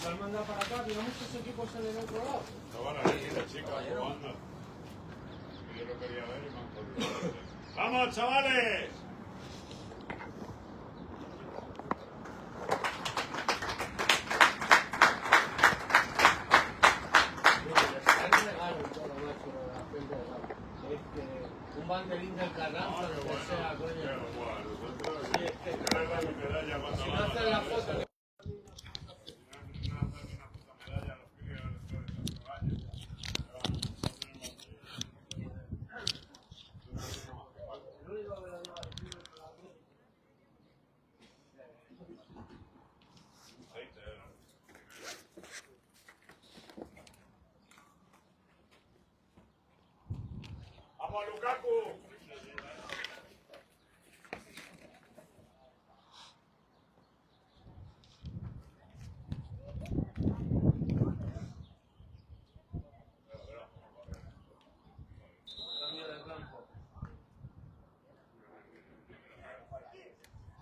La han mandado para acá, tenemos muchos equipos en el otro lado. Estaban ahí, las chicas jugando. Y yo lo quería ver y me han jodido. ¡Vamos, chavales! Un banderín del Carranza, lo que sea, coño. Sí, es que si no hacen la foto. Vamos, Lukaku.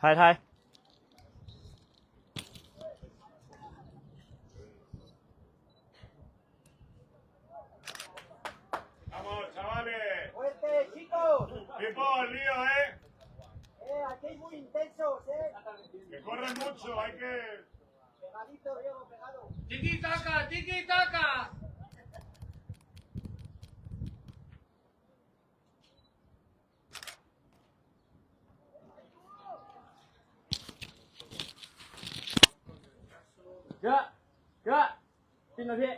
Hai, hai. Vamos, chavales. Fuerte, chicos. Pipo, el lío, ¿eh? Eh, aquí hay muy intensos, ¿eh? Que corren mucho, hay que... Pegadito, Diego, pegado. Tiki taka, tiki taka. ເກືອ ເກືອ ຕິດມາພີ້.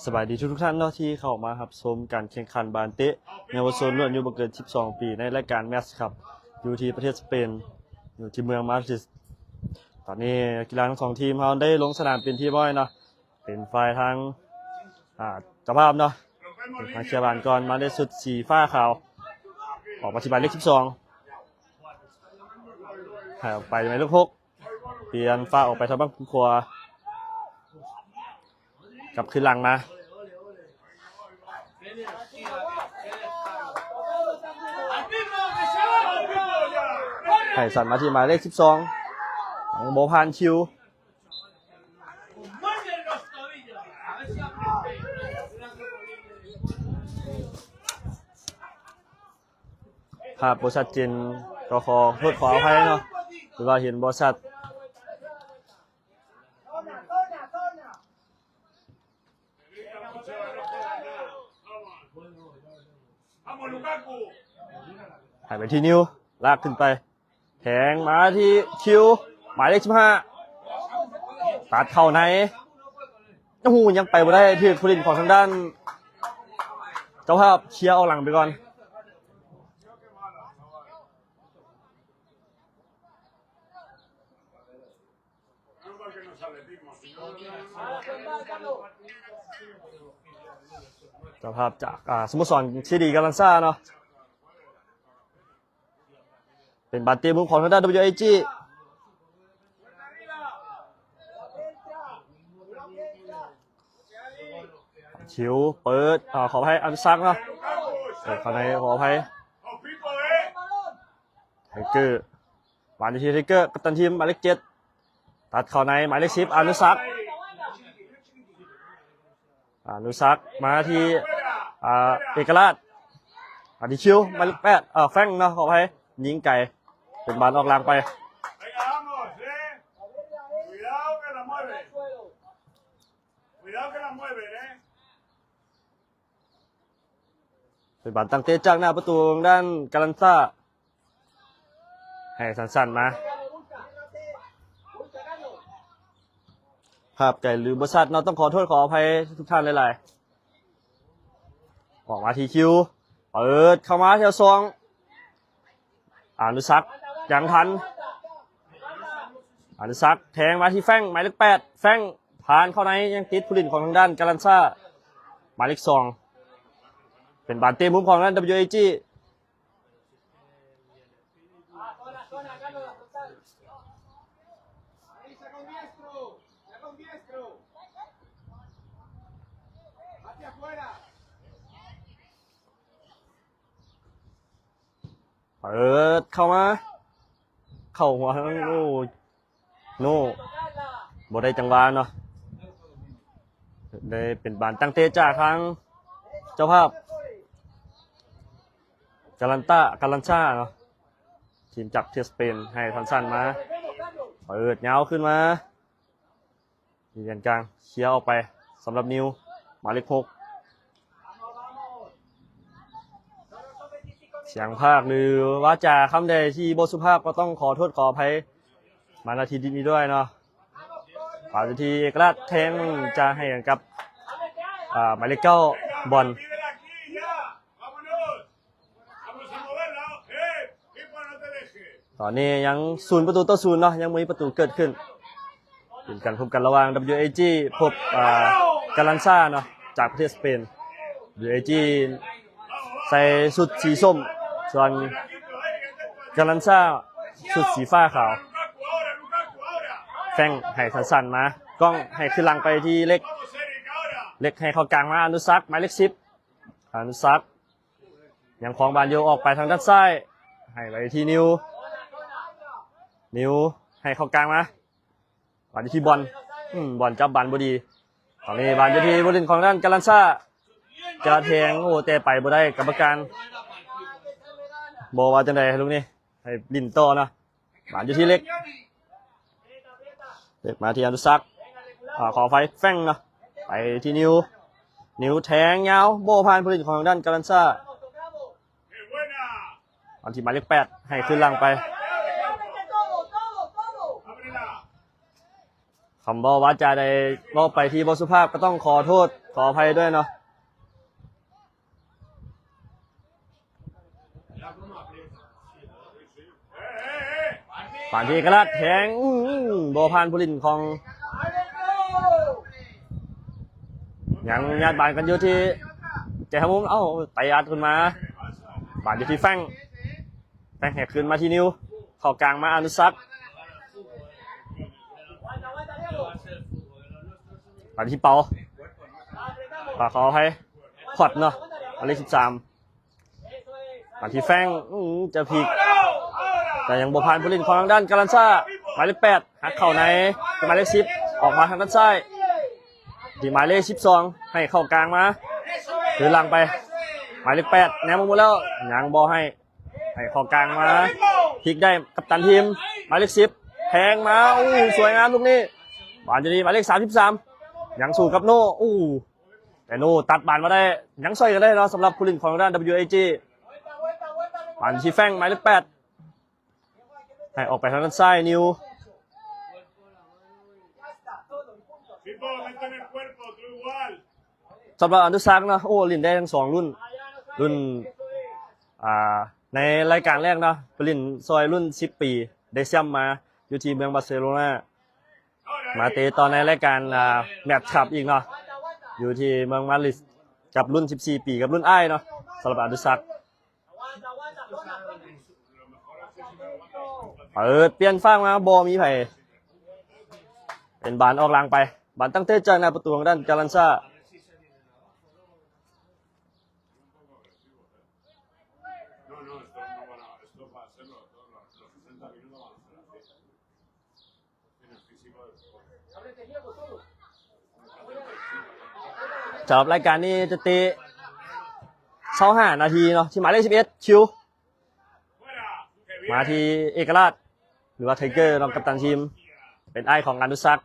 ສະບາຍດີທຸກໆທ່ານເນາະ ທີ່ເຂົ້າມາຮັບຊົມການແຂ່ງຂັນບານເຕະເຍົາວະຊົນລຸ້ນອາຍຸບໍ່ເກີນສິບສອງປີ ໃນລາຍການແມັດຄັບ ຢູ່ທີ່ປະເທດສະເປນ ຢູ່ທີ່ເມືອງມາດຣິດ. ຕອນນີ້ນັກກິລາທັງສອງທີມເຮົາໄດ້ລົງສະໜາມເປັນທີ່ຮຽບຮ້ອຍເນາະ. ເປັນຝ່າຍທາງ ອ່າ ເຈົ້າພາບເນາະ ເປັນທາງເຄຍບານກ່ອນ ມາໄດ້ຊຸດສີຟ້າຂາວ ອອກມາທີ່ໝາຍເລກສິບສອງ ໃຫ້ອອກໄປໝາຍເລກຫົກ ປ່ຽນຟ້າອອກໄປທາງຝັ່ງຂວາ ກັບຄືນຫຼັງມາ ໃຫ້ສັນມາທີ່ໝາຍເລກສິບສອງ ຍັງບໍ່ຜ່ານຄິວ. ພາບບໍ່ຊັດເຈນ ກໍຂໍໂທດຂໍອະໄພເນາະ ຫຼືວ່າເຫັນບໍ່ຊັດ. ໃຫ້ໄປທີ່ນິວ ລາກຂຶ້ນໄປ ແທງມາທີ່ຄິວ ໝາຍເລກສິບຫ້າ ຕັດເຂົ້າໃນ ໂອ້ໂຫ ຍັງໄປບໍ່ໄດ້ ຖືກຜູ້ຫຼິ້ນຂອງທາງດ້ານເຈົ້າພາບເຄຍອອກຫຼັງໄປກ່ອນ. ເຈົ້າພາບຈາກ ອ່າ ສະໂມສອນຊີດີກາລັນຊາເນາະ ເປັນບານເຕະມຸມຂອງທາງດ້ານ ດັບເບິນຢູ ເອ ຈີ ຄິວ ເປີດ ອ່າ ຂໍອະໄພ ອະນຸສັກເນາະ ເປີດເຂົ້າໃນ ຂໍອະໄພ ໄທເກີ ມາທີ່ໄທເກີ ກັບຕັນທີມ ໝາຍເລກເຈັດ ຕັດເຂົ້າໃນ ໝາຍເລກສິບ ອະນຸສັກ ອະນຸສັກ ມາທີ່ ອ່າ ເອກະລາດ ມາທີ່ຄິວ ໝາຍເລກແປດ ເອີ ແຟງເນາະ ຂໍອະໄພ ຍິງໄກ ເປັນບານອອກຫຼັງໄປ. Cuidado, cuidado que la mueve, eh. ເປັນບານຕັ້ງເຕະຈາກໜ້າປະຕູທາງດ້ານກາລັນຊາ ໃຫ້ສັ້ນໆມາ ພາບໄກຫຼືບໍ່ຊັດເນາະ ຕ້ອງຂໍໂທດຂໍອະໄພທຸກທ່ານຫຼາຍໆ. ອອກມາທີ່ຄິວ ເປີດເຂົ້າມາແຖວສອງ ອານຸສັກ ຍັງທັນ ອານຸສັກ ແທງມາທີ່ແຟງ ໝາຍເລກແປດ ແຟງ ຜ່ານເຂົ້າໃນ ຍັງຕິດຜູ້ຫຼິ້ນຂອງທາງດ້ານກາລັນຊາ ໝາຍເລກສອງ. ເປັນບານເຕະມຸມຂອງທາງດ້ານ WAG. ເປີດເຂົ້າມາ ເຂົ້າຫົວທາງ ໂອ້ ໂນ ບໍ່ໄດ້ຈັງຫວະເນາະ. ໄດ້ເປັນບານຕັ້ງເຕະຈາກທາງເຈົ້າພາບ ກາລັນຕາ ກາລັນຊາເນາະ ທີມຈາກປະເທດສະເປນ ໃຫ້ທັນສັນມາ ເປີດຍາວຂຶ້ນມາ ຢູ່ແດນກາງ ເຄຍອອກໄປສຳລັບນິວ ໝາຍເລກຫົກ. ສຽງພາກ ຫຼື ວາຈາຄຳໃດທີ່ບໍ່ສຸພາບ ກໍຕ້ອງຂໍໂທດຂໍອະໄພມາ ນະທີ່ນີ້ດ້ວຍເນາະ. ປານທີ່ເອກະລາດແທງຈະໃຫ້ກັບ ອາ ໝາຍເລກເກົ້າ ບອນ. ຕອນນີ້ຍັງສູນປະຕູຕໍ່ສູນເນາະ ຍັງບໍ່ມີປະຕູເກີດຂຶ້ນ. ເປັນການພົບກັນລະຫວ່າງ WAG ພົບ ອາ ກາລັນຊາເນາະ ຈາກປະເທດສະເປນ. WAG ໃສ່ຊຸດສີສົ້ມ ສ່ວນກາລັນຊາຊຸດສີຟ້າຂາວ. ແຟງໃຫ້ທັນສັນມາ ກ້ອງໃຫ້ຄືນຫຼັງໄປທີ່ເລັກ ເລັກໃຫ້ເຂົ້າກາງມາ ອະນຸສັກ ໝາຍເລກສິບ ອະນຸສັກ ຍັງຄອງບານຢູ່ ອອກໄປທາງດ້ານຊ້າຍ ໃຫ້ໄປທີ່ນິວ ນິວໃຫ້ເຂົ້າກາງມາ ບານຢູ່ທີ່ບອນ ອືມ ບອນຈັບບານບໍ່ດີ. ຕອນນີ້ບານຢູ່ທີ່ຜູ້ຫຼິ້ນຂອງດ້ານກາລັນຊາ ຈະແທງ ໂອ້ ແຕ່ໄປບໍ່ໄດ້ ກຳມະການບໍ່ວ່າຈັ່ງໃດລູກນີ້ ໃຫ້ຫຼິ້ນຕໍ່ເນາະ. ບານຢູ່ທີ່ເລັກ ເລັກມາທີ່ອະນຸສັກ ອາ ຂໍອະໄພ ແຟງເນາະ ໄປທີ່ນິວ ນິວແທງຍາວ ບໍ່ຜ່ານຜູ້ຫຼິ້ນຂອງດ້ານກາລັນຊາ ອັນທີ່ໝາຍເລກແປດ ໃຫ້ຄືນຫຼັງໄປ. ຄຳເວົ້າວາຈາໃດເວົ້າໄປທີ່ບໍ່ສຸພາບ ກໍຕ້ອງຂໍໂທດຂໍອະໄພດ້ວຍເນາະ. ປານທີ່ເອກະລາດແທງ ອືມ ບໍ່ຜ່ານຜູ້ຫຼິ້ນຂອງ ຍັງຍາດບານກັນຢູ່ທີ່ແຈຮະມຸມ ເອົ້າ ໄຕອັດຂຶ້ນມາ ບານຢູ່ທີ່ແຟງ ແຟງໃຫ້ຄືນມາທີ່ນິວ ເຂົ້າກາງມາອະນຸສັກ ບານທີ່ເປົາ ຂໍອະໄພ ພອດເນາະ ໝາຍເລກສິບສາມ ມາທີ່ແຟງ ອືມ ຈະພິກ ແຕ່ຍັງບໍ່ຜ່ານຜູ້ຫຼິ້ນຂອງທາງດ້ານກາລັນຊາ ໝາຍເລກແປດ ຫັກເຂົ້າໃນ ໝາຍເລກສິບ ອອກມາທາງດ້ານຊ້າຍ ທີ່ໝາຍເລກສິບສອງ ໃຫ້ເຂົ້າກາງມາ ຄືນຫຼັງໄປ ໝາຍເລກແປດ ແນມມາໝົດແລ້ວ ຍັງບໍ່ໃຫ້ ໃຫ້ເຂົ້າກາງມາ ພິກໄດ້ກັບຕັນທີມ ໝາຍເລກສິບ ແທງມາ ໂອ້ ສວຍງາມລູກນີ້ ບານຢູ່ທີ່ໝາຍເລກສາມສິບສາມ ຍັງສູ້ກັບໂນ ໂອ້ ແຕ່ໂນຕັດບານມາໄດ້ ຍັງຊ່ອຍກັນໄດ້ເນາະ ສຳລັບຜູ້ຫຼິ້ນຂອງທາງດ້ານ WAG. ບານທີ່ແຟງ ໝາຍເລກແປດ ໃຫ້ອອກໄປທາງດ້ານຊ້າຍ ນິວ ສຳລັບອະນຸສັກເນາະ ໂອ້ ຫຼິ້ນໄດ້ທັງສອງລຸ້ນ ລຸ້ນ ອ່າ ໃນລາຍການແລກເນາະ ໄປຫຼິ້ນຊ່ອຍລຸ້ນສິບປີ ໄດ້ແຊ້ມມາຢູ່ທີ່ເມືອງບາເຊໂລນາ ມາເຕະຕໍ່ໃນລາຍການ ອ່າ ແມັດຄັບອີກເນາະ ຢູ່ທີ່ເມືອງມາດຣິດ ກັບລຸ້ນສິບສີ່ປີ ກັບລຸ້ນອ້າຍເນາະ ສຳລັບອະນຸສັກ ເປີດປ່ຽນຟາກມາ ບໍ່ມີໃຜ ເປັນບານອອກຫຼັງໄປ ບານຕັ້ງເຕະຈາກໜ້າປະຕູຂອງດ້ານກາລັນຊາ. No, no, esto no van a, esto para hacerlo todos los, los sesenta minutos van a ser así. ສຳລັບລາຍການນີ້ຈະເຕະຊາວຫ້ານາທີເນາະ ທີ່ໝາຍເລກສິບເອັດ ຄິວ ມາທີ່ເອກະລາດ ຫຼືວ່າໄທເກີເນາະ ກັບຕັນທີມ ເປັນອ້າຍຂອງອະນຸສັກ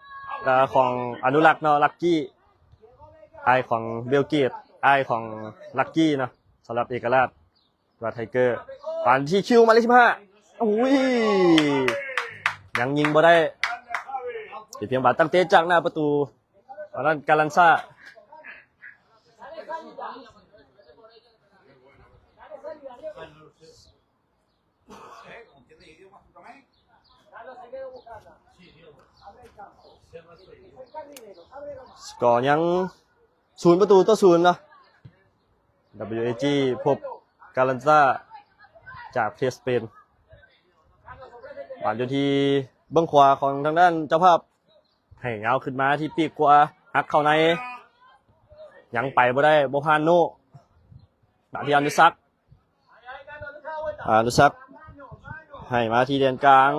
ແລະ ຂອງອະນຸລັກເນາະ ລັກກີ້ ອ້າຍຂອງເບວເກດ ອ້າຍຂອງລັກກີ້ເນາະ ສຳລັບເອກະລາດ ວ່າໄທເກີ ປານທີ່ຄິວ ໝາຍເລກສິບຫ້າ ໂອ້ຍ ຍັງຍິງບໍ່ໄດ້ ເປັນພຽງບານຕັ້ງເຕະຈາກໜ້າປະຕູຂອງດ້ານກາລັນຊາ. ສະກໍຍັງສູນປະຕູຕໍ່ສູນເນາະ. WAG ພົບ Carranza ຈາກປະເທດສະເປນ. ບານຢູ່ທີ່ເບື້ອງຂວາຂອງທາງດ້ານເຈົ້າພາບ ໃຫ້ຍາວຂຶ້ນມາທີ່ປີກຂວາ ຫັກເຂົ້າໃນ ຍັງໄປບໍ່ໄດ້ ບໍ່ຜ່ານໂນ ມາທີ່ອະນຸສັກ ອະນຸສັກ ໃຫ້ມາທີ່ແດນກາງ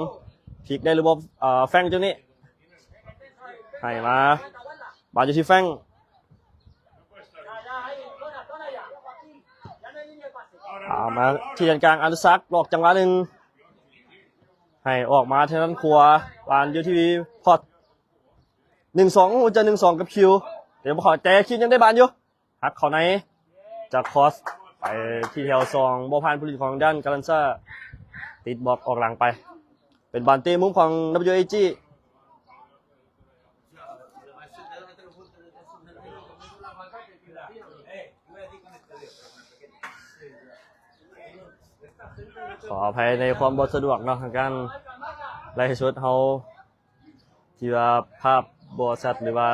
ພລິກໄດ້ຫຼືບໍ່? ເອີ ແຟງ ຈັງນີ້ ໃຫ້ມາ ບານຢູ່ທີ່ແຟງ ເອົາມາທີ່ແດນກາງ ອະນຸສັກ ຫຼອກຈັງຫວະໜຶ່ງ ໃຫ້ອອກມາທາງດ້ານຂວາ ບານຢູ່ທີ່ພອດ ໜຶ່ງສອງ ໂອ້ ຈະໜຶ່ງສອງກັບຄິວ ແຕ່ບໍ່ເຂົ້າໃຈ ຄິວຍັງໄດ້ບານຢູ່ ຫັກເຂົ້າໃນ ຈາກຄອສ ໄປທີ່ແຖວສອງ ບໍ່ຜ່ານຜູ້ຫຼິ້ນຂອງດ້ານກາລັນຊາ ຕິດບລັອກອອກຫຼັງໄປ ເປັນບານເຕະມຸມຂອງ WAG. ຂໍອະໄພໃນຄວາມບໍ່ສະດວກເນາະ ທາງການໄລຟ໌ສົດເຮົາ ທີ່ວ່າພາບບໍ່ຊັດ ຫຼືວ່າ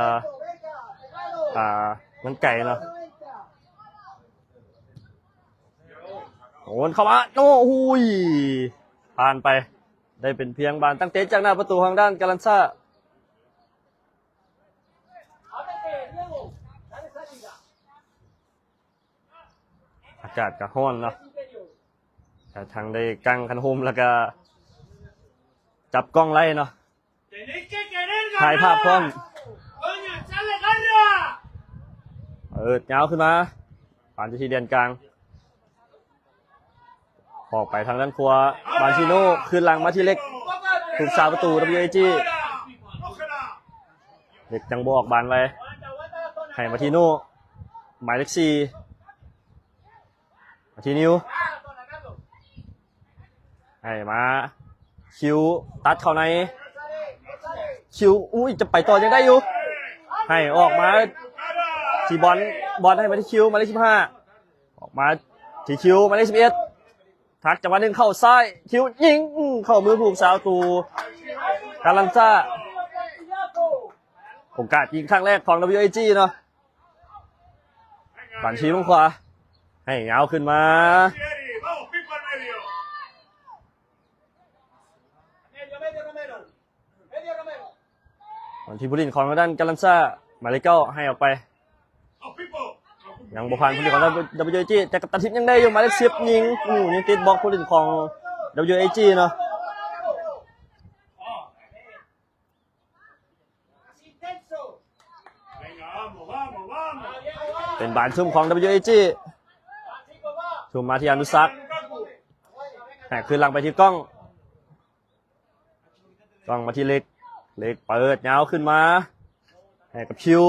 ອ່າ ມັນໄກເນາະ. ໂອນເຂົ້າມາ ໂອ້ ຫຸຍ ຜ່ານໄປ ໄດ້ເປັນພຽງບານຕັ້ງເຕະຈາກໜ້າປະຕູທາງດ້ານກາລັນຊາ. ອາກາດກະຮ້ອນເນາະ ກະທັງໄດ້ກາງຄັນຮົ່ມ ແລ້ວກະຈັບກ້ອງໄດ້ເນາະ ຖ່າຍພາບພ້ອມ ເປີດຍາວຂຶ້ນມາ ບານຢູ່ທີ່ແດນກາງ ອອກໄປທາງດ້ານຂວາ ບານຊີໂນ ຄືນຫຼັງມາທີ່ເລັກ ຜູ້ຮັກສາປະຕູ WAG ເລັກຍັງບໍ່ອອກບານໄວ ໃຫ້ມາທີ່ໂນ ໝາຍເລກສີ່ ມາທີ່ນິວ ໃຫ້ມາຄິວ ຕັດເຂົ້າໃນ ຄິວ ອຸ້ຍ ຈະໄປຕໍ່ຍັງໄດ້ຢູ່ ໃຫ້ອອກມາທີ່ບອນ ບອນໃຫ້ມາທີ່ຄິວ ໝາຍເລກສິບຫ້າ ອອກມາທີ່ຄິວ ໝາຍເລກສິບເອັດ ທັກຈັງຫວະໜຶ່ງເຂົ້າຊ້າຍ ຄິວຍິງ ເຂົ້າມືຜູ້ຮັກສາປະຕູ ກາລັນຊາ ໂອກາດຍິງຄັ້ງແລກຂອງ WAG ເນາະ ບານທີ່ເບື້ອງຂວາ ໃຫ້ຍາວຂຶ້ນມາ ບານທີ່ຜູ້ຫຼິ້ນຂອງທາງດ້ານກາລັນຊາ ໝາຍເລກເກົ້າ ໃຫ້ອອກໄປ ຍັງບໍ່ຜ່ານຜູ້ຫຼິ້ນຂອງ WAG ແຕ່ກັບຕັນທິບຍັງໄດ້ຢູ່ ໝາຍເລກສິບຍິງ ໂອ້ ຍັງຕິດບລັອກຜູ້ຫຼິ້ນຂອງ WAG ເນາະ. ເປັນບານຊຸມຂອງ WAG ຊຸມມາທີ່ອະນຸສັກ ແຫກຄືນຫຼັງໄປທີ່ກ້ອງ ກ້ອງມາທີ່ເລັກ ເລັກເປີດຍາວຂຶ້ນມາ ໃຫ້ກັບຄິວ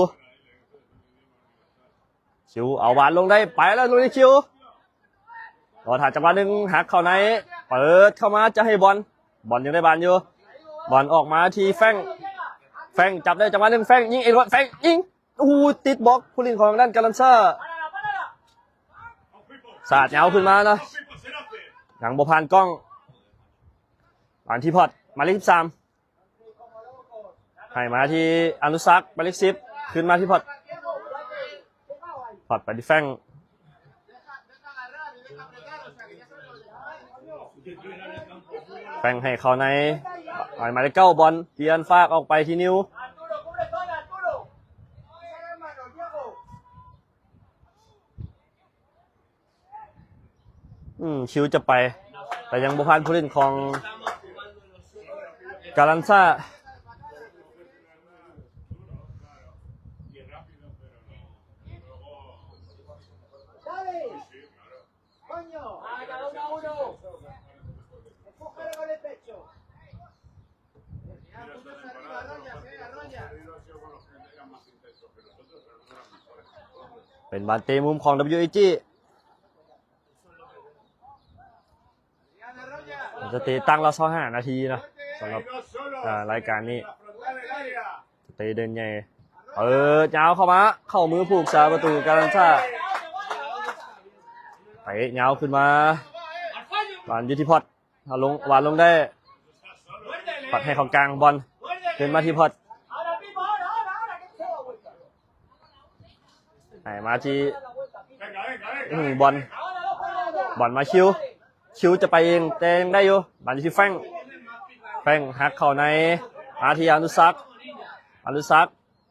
ຄິວເອົາບານລົງໄດ້ ໄປແລ້ວ ລຸຍຄິວ ລໍຖ້າຈັງຫວະໜຶ່ງ ຫັກເຂົ້າໃນ ເປີດເຂົ້າມາຈະໃຫ້ບອນ ບອນຍັງໄດ້ບານຢູ່ ບອນອອກມາທີ່ແຟງ ແຟງຈັບໄດ້ຈັງຫວະໜຶ່ງ ແຟງຍິງເອງ ແຟງຍິງ ໂອ້ໂຫ ຕິດບລັອກຜູ້ຫຼິ້ນຂອງທາງດ້ານກາລັນຊາ ສາດຍາວຂຶ້ນມາເນາະ ຍັງບໍ່ຜ່ານກ້ອງ ບານທີ່ພອດ ໝາຍເລກສິບສາມ ໃຫ້ມາທີ່ອະນຸສັກ ໝາຍເລກສິບ ຄືນມາທີ່ພອດ ພອດໄປທີ່ແຟງ ແຟງໃຫ້ເຂົ້າໃນ ໝາຍເລກເກົ້າ ບອນປ່ຽນຟາກອອກໄປທີ່ນິວ ອືມ ຄິວຈະໄປ ແຕ່ຍັງບໍ່ຜ່ານຜູ້ຫຼິ້ນຂອງກາລັນຊາ ເປັນບານເຕະມຸມຂອງ WAG ຈະເຕະຕັ້ງລະຊາວຫ້ານາທີເນາະ ສຳລັບ ອ່າ ລາຍການນີ້ ເຕະເດີນໃຫຍ່ ເປີດຍາວເຂົ້າມາ ເຂົ້າມືຜູ້ຮັກສາປະຕູກາລັນຊາ ເຕະຍາວຂຶ້ນມາ ບານຢູ່ທີ່ພອດ ເອົາລົງ ຫວານລົງໄດ້ ປັດໃຫ້ເຂົ້າກາງ ບອນຄືນມາທີ່ພອດ ໃຫ້ມາທີ່ ອືມ ບອນ ບອນມາຄິວ ຄິວຈະໄປເອງ ແຕ່ຍັງໄດ້ຢູ່ ບານຢູ່ທີ່ແຟງ ແຟງຫັກເຂົ້າໃນ ມາທີ່ອະນຸສັກ ອະນຸສັກ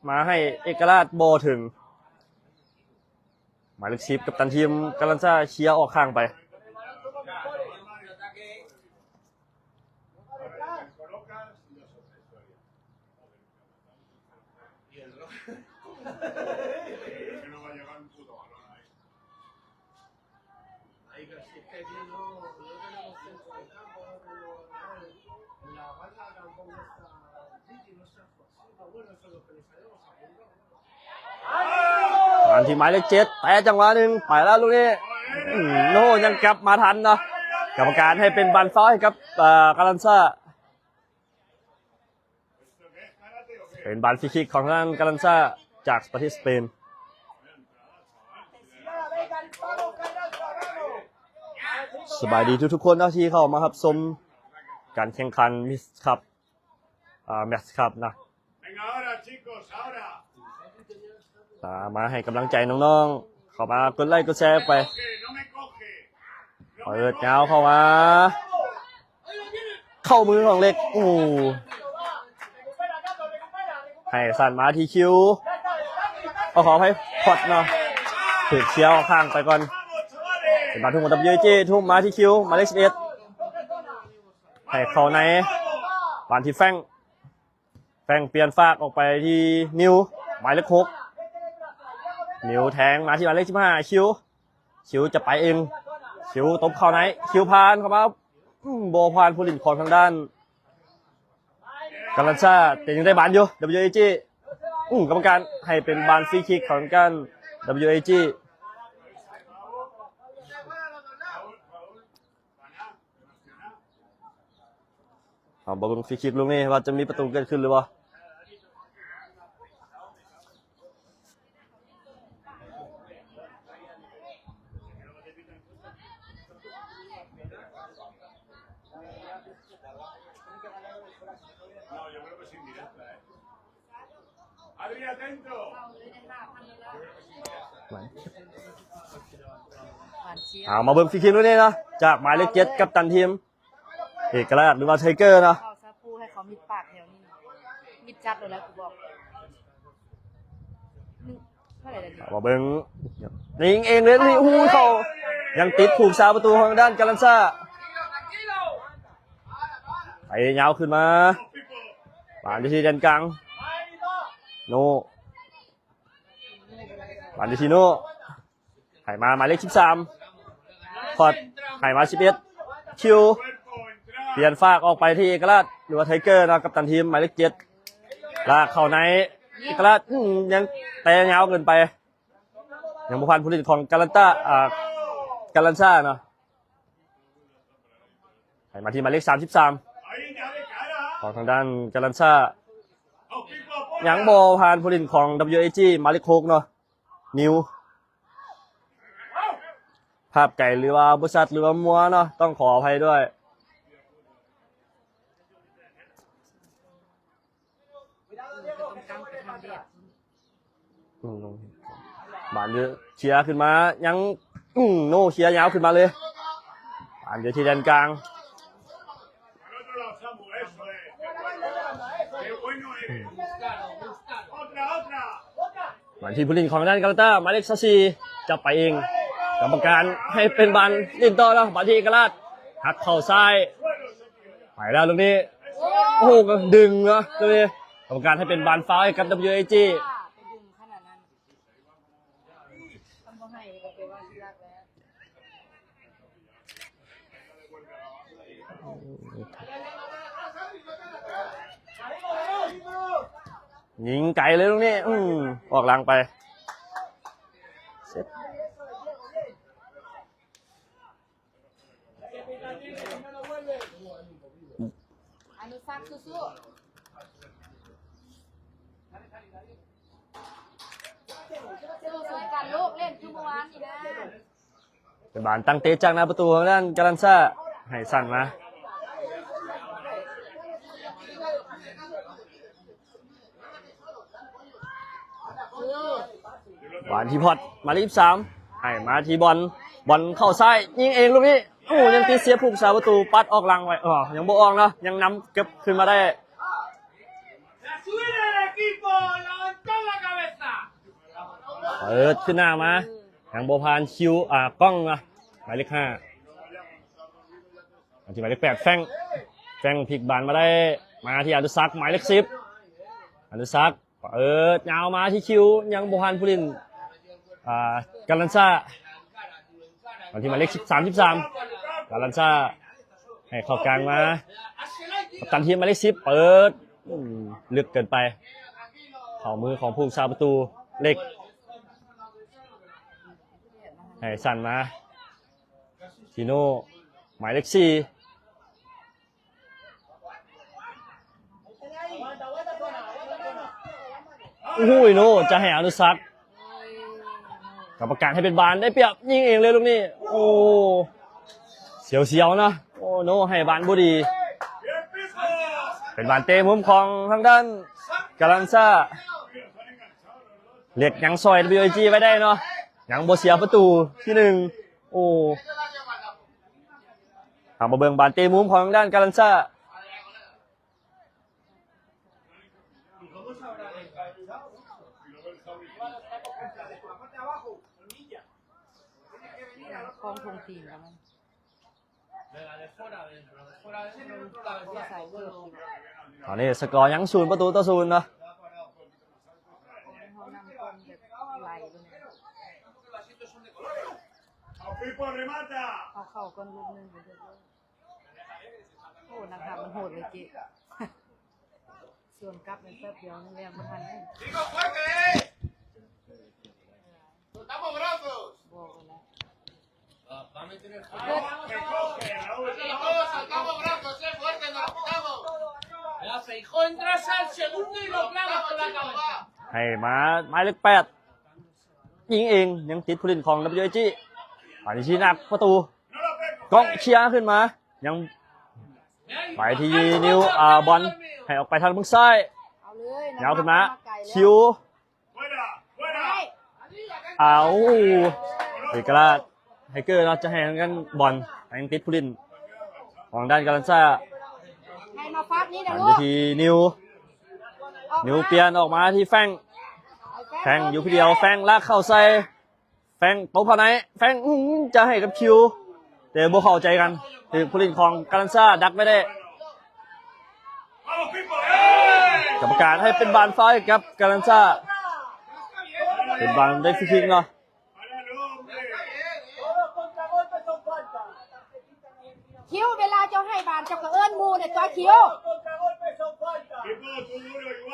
ມາໃຫ້ເອກະລາດ ບໍ່ເຖິງ ໝາຍເລກສິບ ກັບຕັນທີມກາລັນຊາ ເຄຍອອກຂ້າງໄປ. Ahí casi, es que aquí no, no tenemos centro de campo, no tenemos nada. La banda tampoco está allí, no está fácil, pero bueno, eso es lo que le sabemos a Bulldog, ¿no? ມາທີ່ໝາຍເລກເຈັດ ແຕະຈັງຫວະໜຶ່ງ ໄປແລ້ວລູກນີ້ ອືມ ໂອ້ໂຫ ຍັງກັບມາທັນເນາະ ກຳມະການໃຫ້ເປັນບານຟາວໃຫ້ກັບ ເອີ ກາລັນຊາ. ເປັນບານຟຣີຄິກຂອງທາງດ້ານກາລັນຊາ ຈາກປະເທດສະເປນ. ສະບາຍດີທຸກໆຄົນເນາະ ທີ່ເຂົ້າມາຮັບຊົມການແຂ່ງຂັນມິສຄັບ ອາ ແມັດຄັບນະ. ມາ ມາໃຫ້ກຳລັງໃຈນ້ອງໆ ເຂົ້າມາກົດໄລກົດແຊໄປ ເປີດຍາວເຂົ້າມາ ເຂົ້າມືຂອງເລັກ ໂອ້ ໃຫ້ສັ້ນມາທີ່ຄິວ ເອົາ ຂໍອະໄພ ພອດເນາະ ຖືກເຄຍອອກຂ້າງໄປກ່ອນ ເປັນບານທຸ່ມຂອງ WAG ທຸ່ມມາທີ່ຄິວ ໝາຍເລກສິບເອັດ ໃຫ້ເຂົ້າໃນ ບານທີ່ແຟງ ແຟງປ່ຽນຟາກອອກໄປທີ່ນິວ ໝາຍເລກຫົກ ນິວແທງມາທີ່ໝາຍເລກສິບຫ້າ ຄິວ ຄິວຈະໄປເອງ ຄິວຕົບເຂົ້າໃນ ຄິວຜ່ານເຂົ້າມາ ອືມ ບໍ່ຜ່ານຜູ້ຫຼິ້ນຂອງທາງດ້ານກາລັນຊາ ແຕ່ຍັງໄດ້ບານຢູ່ WAG ອືມ ກຳມະການໃຫ້ເປັນບານຟຣີຄິກຂອງທາງດ້ານ WAG. Vamos a ver un free kick ລູກນີ້ ວ່າຈະມີປະຕູເກີດຂຶ້ນຫຼືບໍ່? ເອົາມາເບິ່ງຟຣີຄິກລູກນີ້ເນາະ ຈາກໝາຍເລກເຈັດ ກັບຕັນທີມ ເອກະລາດ ຫຼືວ່າໄທເກີເນາະ ເຂົາຊາປູໃຫ້ເຂົາມິດປາກແຖວນີ້ ມິດຈັດໂລດແລ້ວກູບອກ ເທົ່າໃດລະນີ້ ເອົາມາເບິ່ງ ຍິງເອງເລີຍ ໂອ້ໂຫ ເຂົ້າ ຍັງຕິດຜູ້ຮັກສາປະຕູຂອງດ້ານກາລັນຊາ ໄປຍາວຂຶ້ນມາ ບານຢູ່ທີ່ແດນກາງ ໂນ ບານຢູ່ທີ່ໂນ ໃຫ້ມາໝາຍເລກສິບສາມ ພອດ ໃຫ້ມາສິບເອັດ ຄິວ ປ່ຽນຟາກອອກໄປທີ່ເອກະລາດ ຫຼືວ່າໄທເກີເນາະ ກັບຕັນທີມໝາຍເລກເຈັດ ລາກເຂົ້າໃນ ເອກະລາດ ອືມ ຍັງແຕ່ຍາວເກີນໄປ ຍັງບໍ່ຜ່ານຜູ້ຫຼິ້ນຂອງກາລັນຕາ ອ່າ ກາລັນຊາເນາະ ໃຫ້ມາທີ່ໝາຍເລກສາມສິບສາມ ຂອງທາງດ້ານກາລັນຊາ ຍັງບໍ່ຜ່ານຜູ້ຫຼິ້ນຂອງ WAG ໝາຍເລກຫົກເນາະ ນິວ ພາບໄກ ຫຼືວ່າບໍ່ຊັດ ຫຼືວ່າມົວເນາະ ຕ້ອງຂໍອະໄພດ້ວຍ. ບານເດີເຄຍຂຶ້ນມາ ຍັງ ອືມ ໂນ ເຄຍຍາວຂຶ້ນມາເລີຍ ບານເດີທີ່ແດນກາງ ມາທີ່ຜູ້ຫຼິ້ນຂອງດ້ານກາລາຕາ ໝາຍເລກຊາວສີ່ ຈັບໄປເອງ ກຳມະການໃຫ້ເປັນບານຫຼິ້ນຕໍ່ເນາະ ບານທີ່ເອກະລາດ ຫັກເຂົ້າຊ້າຍ ໄປແລ້ວລູກນີ້ ໂອ້ໂຫ ກໍດຶງເນາະ ກຳມະການໃຫ້ເປັນບານຟາວໃຫ້ກັບ WAG ຍິງໄກເລີຍລູກນີ້ ອືມ ອອກຫຼັງໄປ ອະນຸສັກ ສູ້ໆ ສູ້ໆກັນລູກ ເລ່ນຄືເມື່ອວານນີ້ນະ ເປັນບານຕັ້ງເຕະຈາກໜ້າປະຕູຂອງດ້ານກາລັນຊາ ໃຫ້ສັ້ນມາ ບານທີ່ພອດ ໝາຍເລກສິບສາມ ໃຫ້ມາທີ່ບອນ ບອນເຂົ້າຊ້າຍ ຍິງເອງລູກນີ້ ໂອ້ ຍັງຕິດເສຍຜູ້ຮັກສາປະຕູ ປັດອອກຫຼັງໄວ້ ເອີ ຍັງບໍ່ອອກເນາະ ຍັງນຳເກັບຂຶ້ນມາໄດ້ ເປີດຂຶ້ນໜ້າມາ ຍັງບໍ່ຜ່ານຄິວ ອາ ກ້ອງເນາະ ໝາຍເລກຫ້າ ມາທີ່ໝາຍເລກແປດ ແຟງ ແຟງພິກບານມາໄດ້ ມາທີ່ອະນຸສັກ ໝາຍເລກສິບ ອະນຸສັກ ເປີດຍາວມາທີ່ຄິວ ຍັງບໍ່ທັນຜູ້ຫຼິ້ນ ອາ ກາລັນຊາ ມາທີ່ໝາຍເລກສິບ ສາມສິບສາມ ກາລັນຊາ ໃຫ້ເຂົ້າກາງມາ ກັບຕັນທີມໝາຍເລກສິບ ເປີດ ອືມ ລຶກເກີນໄປ ເຂົ້າມືຂອງຜູ້ຮັກສາປະຕູເລັກ ໃຫ້ສັ້ນມາ ທີໂນ ໝາຍເລກສີ່ ໂອ້ໂຫ ໂນ ຈະໃຫ້ອະນຸສັກ ກຳມະການໃຫ້ເປັນບານ ໄດ້ປຽບ ຍິງເອງເລີຍລູກນີ້ ໂອ້ ສຽວໆ ນະ ໂອ້ ໂນ ໃຫ້ບານບໍ່ດີ ເປັນບານເຕະມຸມຂອງທາງດ້ານກາລັນຊາ ເລັກຍັງຊ່ອຍ WIG ໄວ້ໄດ້ເນາະ ຍັງບໍ່ເສຍປະຕູທີໜຶ່ງ ໂອ້ ເຮົາມາເບິ່ງບານເຕະມຸມຂອງທາງດ້ານກາລັນຊາ ຂອງທງທີມກັນ ຕອນນີ້ສະກໍຍັງສູນປະຕູຕໍ່ສູນເນາະ ເຮົານຳກ່ອນແບບໄຫຼເລີຍ ເຮົາເຂົ້າກ່ອນລູກໜຶ່ງ ໂອ້ ນັກຮັບມັນໂຫດເລີຍເກະ ສວນກັບໃນແປັບດຽວນີ້ແລ້ວບໍ່ທັນເດ້ ບໍ່ນະ ໃຫ້ມາໝາຍເລກແປດ ຍິງເອງ ຍັງຕິດຜູ້ຫຼິ້ນຂອງ WIG ປານທີ່ຊີ້ໜ້າປະຕູ ກ້ອງເຄຍຂຶ້ນມາ ຍັງໄປທີ່ນິວ ອາ ບອນ ໃຫ້ອອກໄປທາງເບື້ອງຊ້າຍ ເອົາເລີຍ ຍາວຂຶ້ນມາ ນະ ຄິວ ເອົາ ເອກະລາດ ໄທເກີເນາະ ຈະໃຫ້ທາງດ້ານບອນ ໃຫ້ຕິດຜູ້ຫຼິ້ນຂອງດ້ານກາລັນຊາ ໃຫ້ມາຟັກນີ້ນະລູກ ທີ່ນິວ ອອກມາ ນິວປ່ຽນອອກມາທີ່ແຟງ ແຟງ ແຟງຢູ່ຜູ້ດຽວ ແຟງລາກເຂົ້າໃສ່ ແຟງຕົບເຂົ້າໃນ ແຟງ ອືມ ຈະໃຫ້ກັບຄິວ ແຕ່ບໍ່ເຂົ້າໃຈກັນ ຖືກຜູ້ຫຼິ້ນຂອງກາລັນຊາດັກໄວ້ໄດ້ ກຳມະການໃຫ້ເປັນບານຟາວໃຫ້ກັບກາລັນຊາ ເປັນບານໄດ້ຟຣີຄິກເນາະ ຄິວ ເວລາເຈົ້າໃຫ້ບານເຈົ້າກໍເອີ້ນໝູ່ແດ່ຕົວະ ຄິວ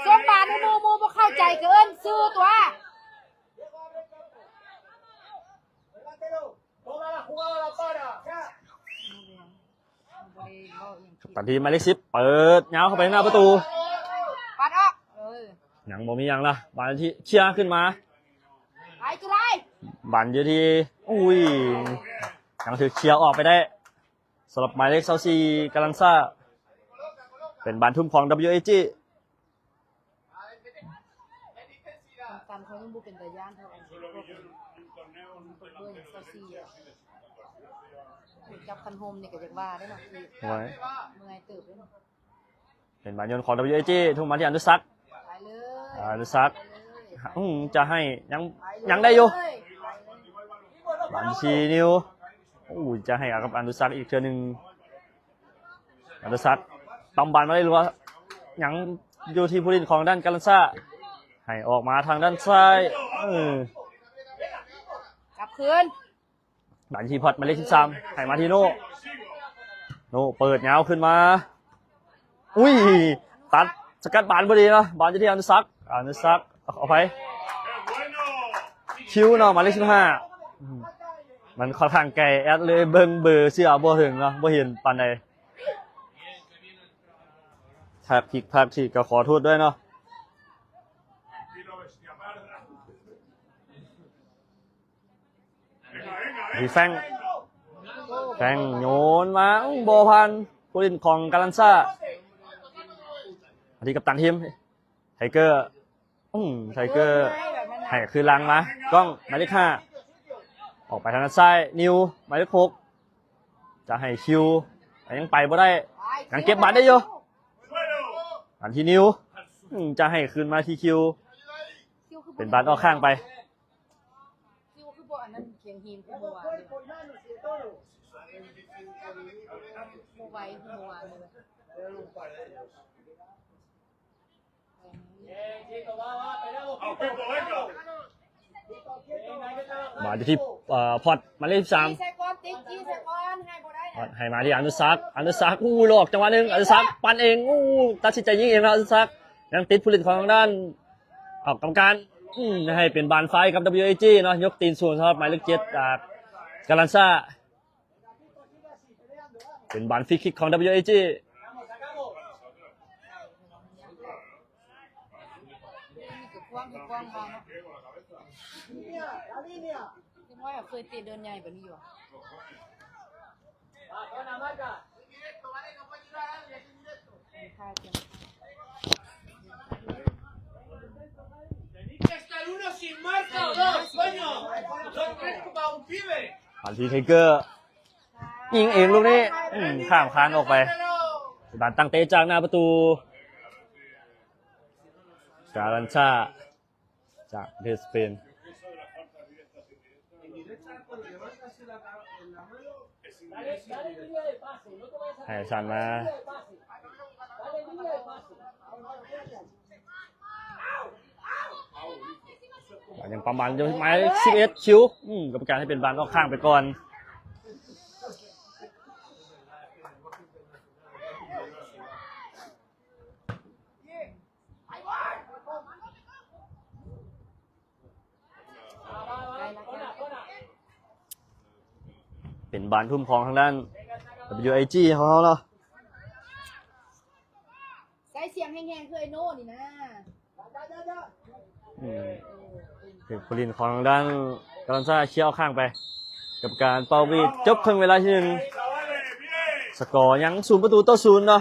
ສົ່ງບານໃຫ້ໝູ່ ໝູ່ບໍ່ເຂົ້າໃຈກໍເອີ້ນຊື່ຕົວະ. ກັບຕັນທີມໝາຍເລກສິບ ເປີດຍາວເຂົ້າໄປທາງໜ້າປະຕູ ປັດອອກ ເອີ ຍັງບໍ່ມີຫຍັງລະ ບານທີ່ເຄຍຂຶ້ນມາ ໄປຈຸໄລ ບານຢູ່ທີ່ ອຸ້ຍ ຍັງຖືກເຄຍອອກໄປໄດ້ ສຳລັບໝາຍເລກຊາວສີ່ ກາລັນຊາ ເປັນບານທຸ່ມຂອງ WIG. ກຳກັນເຂົາຍັງບໍ່ເປັນຕາຢ້ານເທົ່າອັນພວກເບີຊາວສີ່ອະ ຈັບຄັນໂຮມນີ້ກໍຢາກວ່າເດ້ເນາະ ໂອ້ຍ ເມື່ອຍເຕີບເດ້ເນາະ ເປັນບານໂຍນຂອງ WIG ທຸ່ມມາທີ່ອະນຸສັກ ໄປເລີຍ ອະນຸສັກ ໄປເລີຍ ອືມ ຈະໃຫ້ ຍັງ ໄປເລີຍ ຍັງໄດ້ຢູ່ ໄປເລີຍ ບານທີ່ນິວ ໂອ້ ຈະໃຫ້ກັບອະນຸສັກອີກເທື່ອໜຶ່ງ ອະນຸສັກ ຕຳບານມາໄດ້ ຫຼືວ່າຍັງຢູ່ທີ່ຜູ້ຫຼິ້ນຂອງດ້ານກາລັນຊາ ໃຫ້ອອກມາທາງດ້ານຊ້າຍ ເອີ ກັບຄືນ ບານທີ່ພອດໝາຍເລກສິບສາມ ໃຫ້ມາທີ່ໂນ ໂນເປີດຍາວຂຶ້ນມາ ອຸ້ຍ ຕັດສະກັດບານພໍດີເນາະ ບານຢູ່ທີ່ອະນຸສັກ ອະນຸສັກ ຂໍອະໄພ ຄິວເນາະ ໝາຍເລກສິບຫ້າ ອືມ ມັນຂ້ອນຂ້າງໄກ ແອັດເລີຍເບິ່ງເບີເສື້ອບໍ່ເຖິງເນາະ ບໍ່ເຫັນປານໃດ ຖ້າຜິດພາດທີ່ກໍຂໍໂທດດ້ວຍເນາະ ທີ່ແຟງ ແຟງໂຍນມາ ອືມ ບໍ່ຜ່ານຜູ້ຫຼິ້ນຂອງກາລັນຊາ ທີ່ກັບຕັນທີມ ໄທເກີ ອືມ ໄທເກີ ໃຫ້ຄືນຫຼັງມາ ກ້ອງ ໝາຍເລກຫ້າ ອອກໄປທາງດ້ານຊ້າຍ ນິວ ໝາຍເລກຫົກ ຈະໃຫ້ຄິວ ແຕ່ຍັງໄປບໍ່ໄດ້ ຍັງເກັບບານໄດ້ຢູ່ ອັນທີ່ນິວ ອືມ ຈະໃຫ້ຄືນມາທີ່ຄິວ ເປັນບານອອກຂ້າງໄປ. ຄືວ່າຄືບໍ່ອັນນັ້ນຂຽງຫີນຄືບໍ່ວ່າ ບໍ່ໄວຄືບໍ່ວ່າເລີຍ. ມາຢູ່ທີ່ ເອີ ພອດ ໝາຍເລກສິບສາມ ໃສ່ກ່ອນ ຕິດຈີໃສ່ກ່ອນ ໃຫ້ບໍ່ໄດ້ ພອດໃຫ້ມາທີ່ອະນຸສັກ ອະນຸສັກ ໂອ້ ຫຼອກຈັງຫວະໜຶ່ງ ອະນຸສັກ ປັ່ນເອງ ໂອ້ ຕັດສິນໃຈຍິງເອງແລ້ວ ອະນຸສັກ ຍັງຕິດຜູ້ຫຼິ້ນຂອງທາງດ້ານ ເອົາ ກຳມະການ ອືມ ໃຫ້ເປັນບານຟາວກັບ WAG ເນາະ ຍົກຕີນສູງສຳລັບໝາຍເລກເຈັດ ອາ ກາລັນຊາ ເປັນບານຟຣີຄິກຂອງ WAG. ອັນທີ່ໄທເກີ ຍິງເອງລູກນີ້ ອືມ ຂ້າມຄານອອກໄປ ບານຕັ້ງເຕະຈາກໜ້າປະຕູ ກາລັນຊາ ຈາກປະເທດສະເປນ ໃຫ້ສັນມາ ຍັງປະມານຢູ່ ໝາຍສິບເອັດ ຄິວ ອືມ ກຳມະການໃຫ້ເປັນບານອອກຂ້າງໄປກ່ອນ. ເປັນບານທຸ່ມຂອງທາງດ້ານ WAG ຂອງເຮົາເນາະ. ໃຊ້ສຽງແຮງໆ ຄືໄອ້ໂນ່ນີ້ນະ. ອືມ ຖືກຜູ້ຫຼິ້ນຂອງທາງດ້ານກາລັນຊາເຄຍອອກຂ້າງໄປ ກັບການເປົ່າຫວີດ ຈົບເຄິ່ງເວລາທີໜຶ່ງ ສະກໍຍັງສູນປະຕູຕໍ່ສູນເນາະ.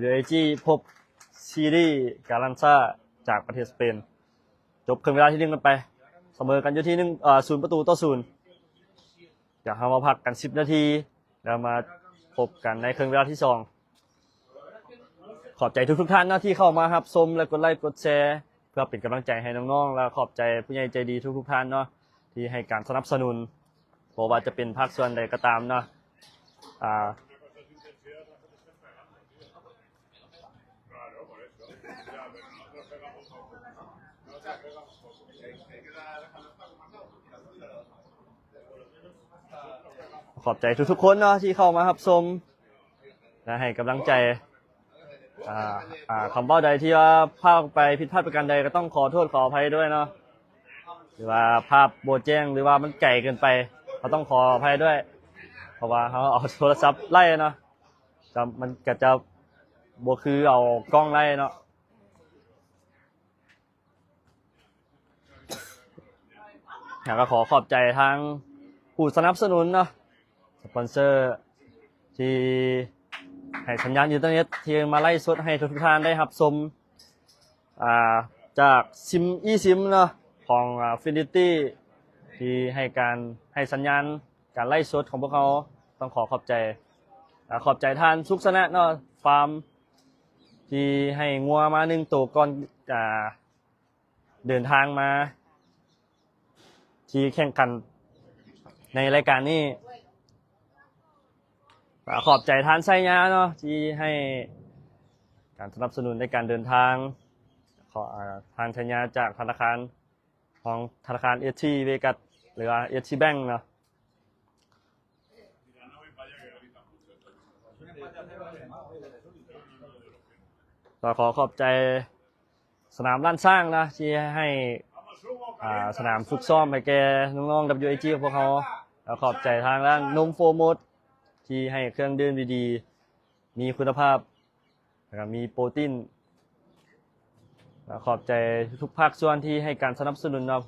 WAG ພົບຊີຣີກາລັນຊາຈາກປະເທດສະເປນ ຈົບເຄິ່ງເວລາທີໜຶ່ງກັນໄປ ສະເໝີກັນຢູ່ທີ່ໜຶ່ງ ເອີ ສູນປະຕູຕໍ່ສູນ. ດຽວເຮົາມາພັກກັນສິບນາທີ ແລ້ວມາພົບກັນໃນເຄິ່ງເວລາທີສອງ. ຂອບໃຈທຸກໆທ່ານເນາະ ທີ່ເຂົ້າມາຮັບຊົມ ແລະ ກົດໄລກົດແຊ ເພື່ອເປັນກຳລັງໃຈໃຫ້ນ້ອງໆ ແລະ ຂອບໃຈຜູ້ໃຫຍ່ໃຈດີທຸກໆທ່ານເນາະ ທີ່ໃຫ້ການສະໜັບສະໜູນ ບໍ່ວ່າຈະເປັນພາກສ່ວນໃດກໍຕາມເນາະ. ອາ ຂອບໃຈທຸກໆຄົນເນາະ ທີ່ເຂົ້າມາຮັບຊົມ ແລະ ໃຫ້ກຳລັງໃຈ. ອາ ອາ ຄຳເວົ້າໃດທີ່ວ່າພາດອອກໄປ ຜິດພາດປະການໃດ ກໍຕ້ອງຂໍໂທດຂໍອະໄພດ້ວຍເນາະ ຫຼືວ່າພາບບໍ່ແຈ້ງ ຫຼືວ່າມັນໄກເກີນໄປ ກໍຕ້ອງຂໍອະໄພດ້ວຍ ເພາະວ່າເຮົາເອົາໂທລະສັບໄລເນາະ ຈະ ມັນກໍຈະບໍ່ຄືເອົາກ້ອງໄລເນາະ. ແລ້ວກໍຂໍຂອບໃຈທາງຜູ້ສະໜັບສະໜູນເນາະ ສະປອນເຊີ ທີ່ໃຫ້ສັນຍານອິນເຕີເນັດ ທີ່ມາໄລຟ໌ສົດໃຫ້ທຸກໆທ່ານໄດ້ຮັບຊົມ ອາ ຈາກຊິມ ອີຊິມເນາະ ຂອງ ອາ ຟິນິຕີ້ ທີ່ໃຫ້ການ ໃຫ້ສັນຍານການໄລຟ໌ສົດຂອງພວກເຮົາ ຕ້ອງຂໍຂອບໃຈ ອາ ຂອບໃຈທ່ານສຸກຊະນະເນາະ ຟາມ ທີ່ໃຫ້ງົວມາໜຶ່ງໂຕກ່ອນ ອາ ເດີນທາງມາທີ່ແຂ່ງຂັນໃນລາຍການນີ້. ອາ ຂອບໃຈທ່ານໄຊຍາເນາະ ທີ່ໃຫ້ການສະໜັບສະໜູນໃນການເດີນທາງ ຂອງ ອາ ທ່ານໄຊຍາຈາກທະນາຄານ ຂອງທະນາຄານເອສຊີເວກັສ ຫຼືວ່າເອສຊີແບັງເນາະ. ກໍຂໍຂອບໃຈສະໜາມລ້ານຊ້າງນະ ທີ່ໃຫ້ ອາ ສະໜາມຝຶກຊ້ອມໃຫ້ແກ່ນ້ອງໆ WAG ຂອງພວກເຮົາ ແລ້ວຂອບໃຈທາງດ້ານນົມໂຟມົດ ທີ່ໃຫ້ເຄື່ອງດື່ມດີໆ ມີຄຸນນະພາບ ແລ້ວກໍມີໂປຣຕີນ. ແລ້ວຂອບໃຈທຸກພາກສ່ວນທີ່ໃຫ້ການສະໜັບສະໜູນເນາະ.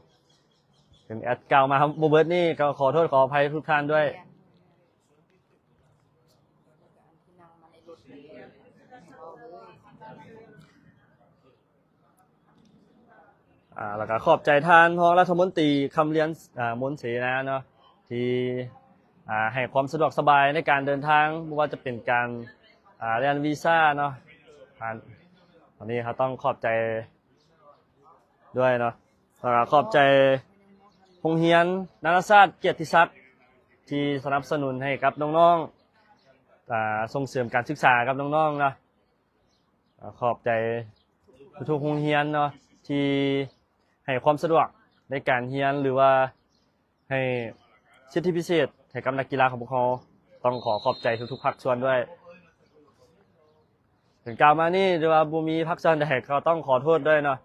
ເຖິງແອດກ່າວມາບໍ່ເບິດນີ້ ກໍຂໍໂທດຂໍອະໄພທຸກທ່ານດ້ວຍ. ອາ ແລ້ວກໍຂອບໃຈທ່ານຮອງລັດຖະມົນຕີ ຄຳລຽນ ອາ ມົນເສນາເນາະ ທີ່ ອ່າ ໃຫ້ຄວາມສະດວກສະບາຍໃນການເດີນທາງ ບໍ່ວ່າຈະເປັນການ ອ່າ ແລ່ນວີຊາເນາະ. ອັນ ອັນນີ້ເຮົາຕ້ອງຂອບໃຈດ້ວຍເນາະ ແລ້ວກໍຂອບໃຈໂຮງຮຽນນານາຊາດກຽດຕິສັກ ທີ່ສະໜັບສະໜູນໃຫ້ກັບນ້ອງໆ ອ່າ ສົ່ງເສີມການສຶກສາກັບນ້ອງໆເນາະ. ຂອບໃຈທຸກໆໂຮງຮຽນເນາະ ທີ່ໃຫ້ຄວາມສະດວກໃນການຮຽນ ຫຼືວ່າໃຫ້ສິດທິພິເສດໃຫ້ກັບນັກກິລາຂອງພວກເຮົາ. ຕ້ອງຂໍຂອບໃຈທຸກໆພາກສ່ວນດ້ວຍ. ເຖິງກ່າວມານີ້ ຫຼືວ່າບໍ່ມີພາກສ່ວນໃດ ກໍຕ້ອງຂໍໂທດດ້ວຍເນາະ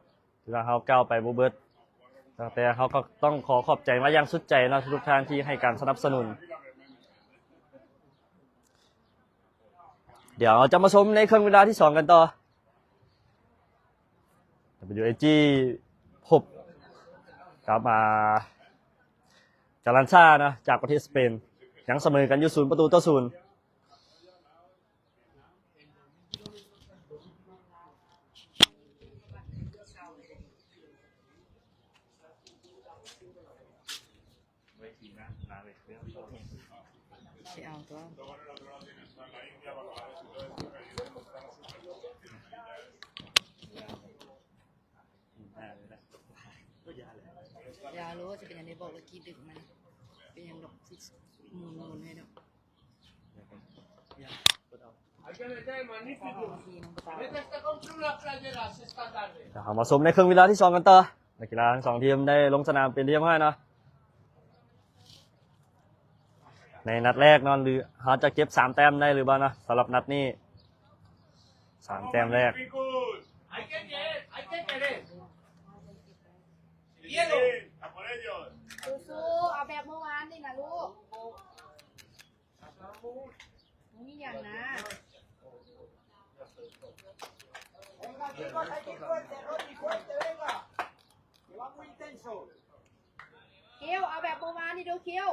ທີ່ວ່າເຮົາກ່າວໄປບໍ່ເບິດ. ແຕ່ເຮົາກໍຕ້ອງຂໍຂອບໃຈມາຢ່າງສຸດໃຈເນາະ ທຸກໆທ່ານທີ່ໃຫ້ການສະໜັບສະໜູນ. ດຽວເຮົາຈະມາຊົມໃນເຄິ່ງເວລາທີສອງກັນຕໍ່. ດັບເບິນຢູເອຈີ ພົບກັບ ອ່າ ກາລັນຊາເນາະ ຈາກປະເທດສະເປນ ຍັງສະເໝີກັນຢູ່ສູນປະຕູຕໍ່ສູນ. ໄປເອົາຕົວະ ຢ່າໂລດ ຊິເປັນຫຍັງໄດ້ບອກລະກີ້ດຶກມັນ ເປັນຫຍັງດອກ ຊິໝູນໆໃຫ້ດອກ. ດຽວເຮົາມາຊົມໃນເຄິ່ງເວລາທີສອງກັນຕໍ່. ນັກກິລາທັງສອງທີມໄດ້ລົງສະໜາມເປັນທີ່ຮຽບຮ້ອຍເນາະ ໃນນັດແລກເນາະ ຫຼືເຮົາຈະເກັບສາມແຕ້ມໄດ້ຫຼືບໍ່ເນາະ ສຳລັບນັດນີ້ ສາມແຕ້ມແລກ. ສູ້ໆ ເອົາແບບເມື່ອວານນີ້ນະລູກ. ບໍ່ມີຫຍັງນະ. Venga, chicos, hay que ir fuerte, Rodri, fuerte, venga. Que va muy intenso. ຄິວ ເອົາແບບເມື່ອວານນີ້ດູ ຄິວ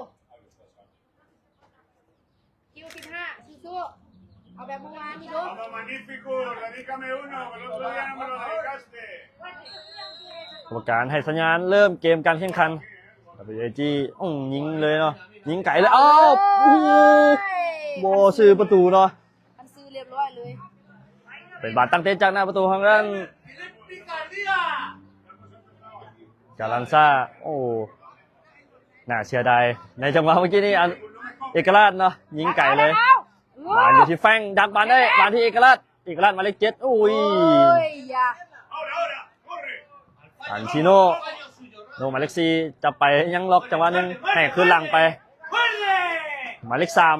ຄິວ ສິບຫ້າ ສູ້ໆ ເອົາແບບເມື່ອວານນີ້ດູ. Vamos, magnífico, dedícame uno, que el otro día no me lo dedicaste. ກຳມະການໃຫ້ສັນຍານເລີ່ມເກມການແຂ່ງຂັນ. ດັບເບິນຢູເອຈີ ອືມ ຍິງເລີຍເນາະ ຍິງໄກເລີຍ ອ້າວ ໂອ້ໂຫ ບໍ່ຊື່ປະຕູເນາະ ມັນຊື່ຮຽບຮ້ອຍເລີຍ. ເປັນບານຕັ້ງເຕະຈາກໜ້າປະຕູຂອງທາງດ້ານກາລັນຊາ. ໂອ້ ໜ້າເສຍດາຍ ໃນຈັງຫວະເມື່ອກີ້ນີ້ ອັນ ເອກະລາດເນາະ ຍິງໄກເລີຍ. ບານຢູ່ທີ່ແຟງ ດັກບານໄດ້ ບານທີ່ເອກະລາດ ເອກະລາດໝາຍເລກເຈັດ ໂອ້ຍ ໂອ້ຍ ຢ່າ ອັນຊີໂນ ໂນ ໝາຍເລກສີ່ ຈັບໄປ ຍັງລັອກຈັງຫວະໜຶ່ງ ໃຫ້ຄືນຫຼັງໄປ ໝາຍເລກສາມ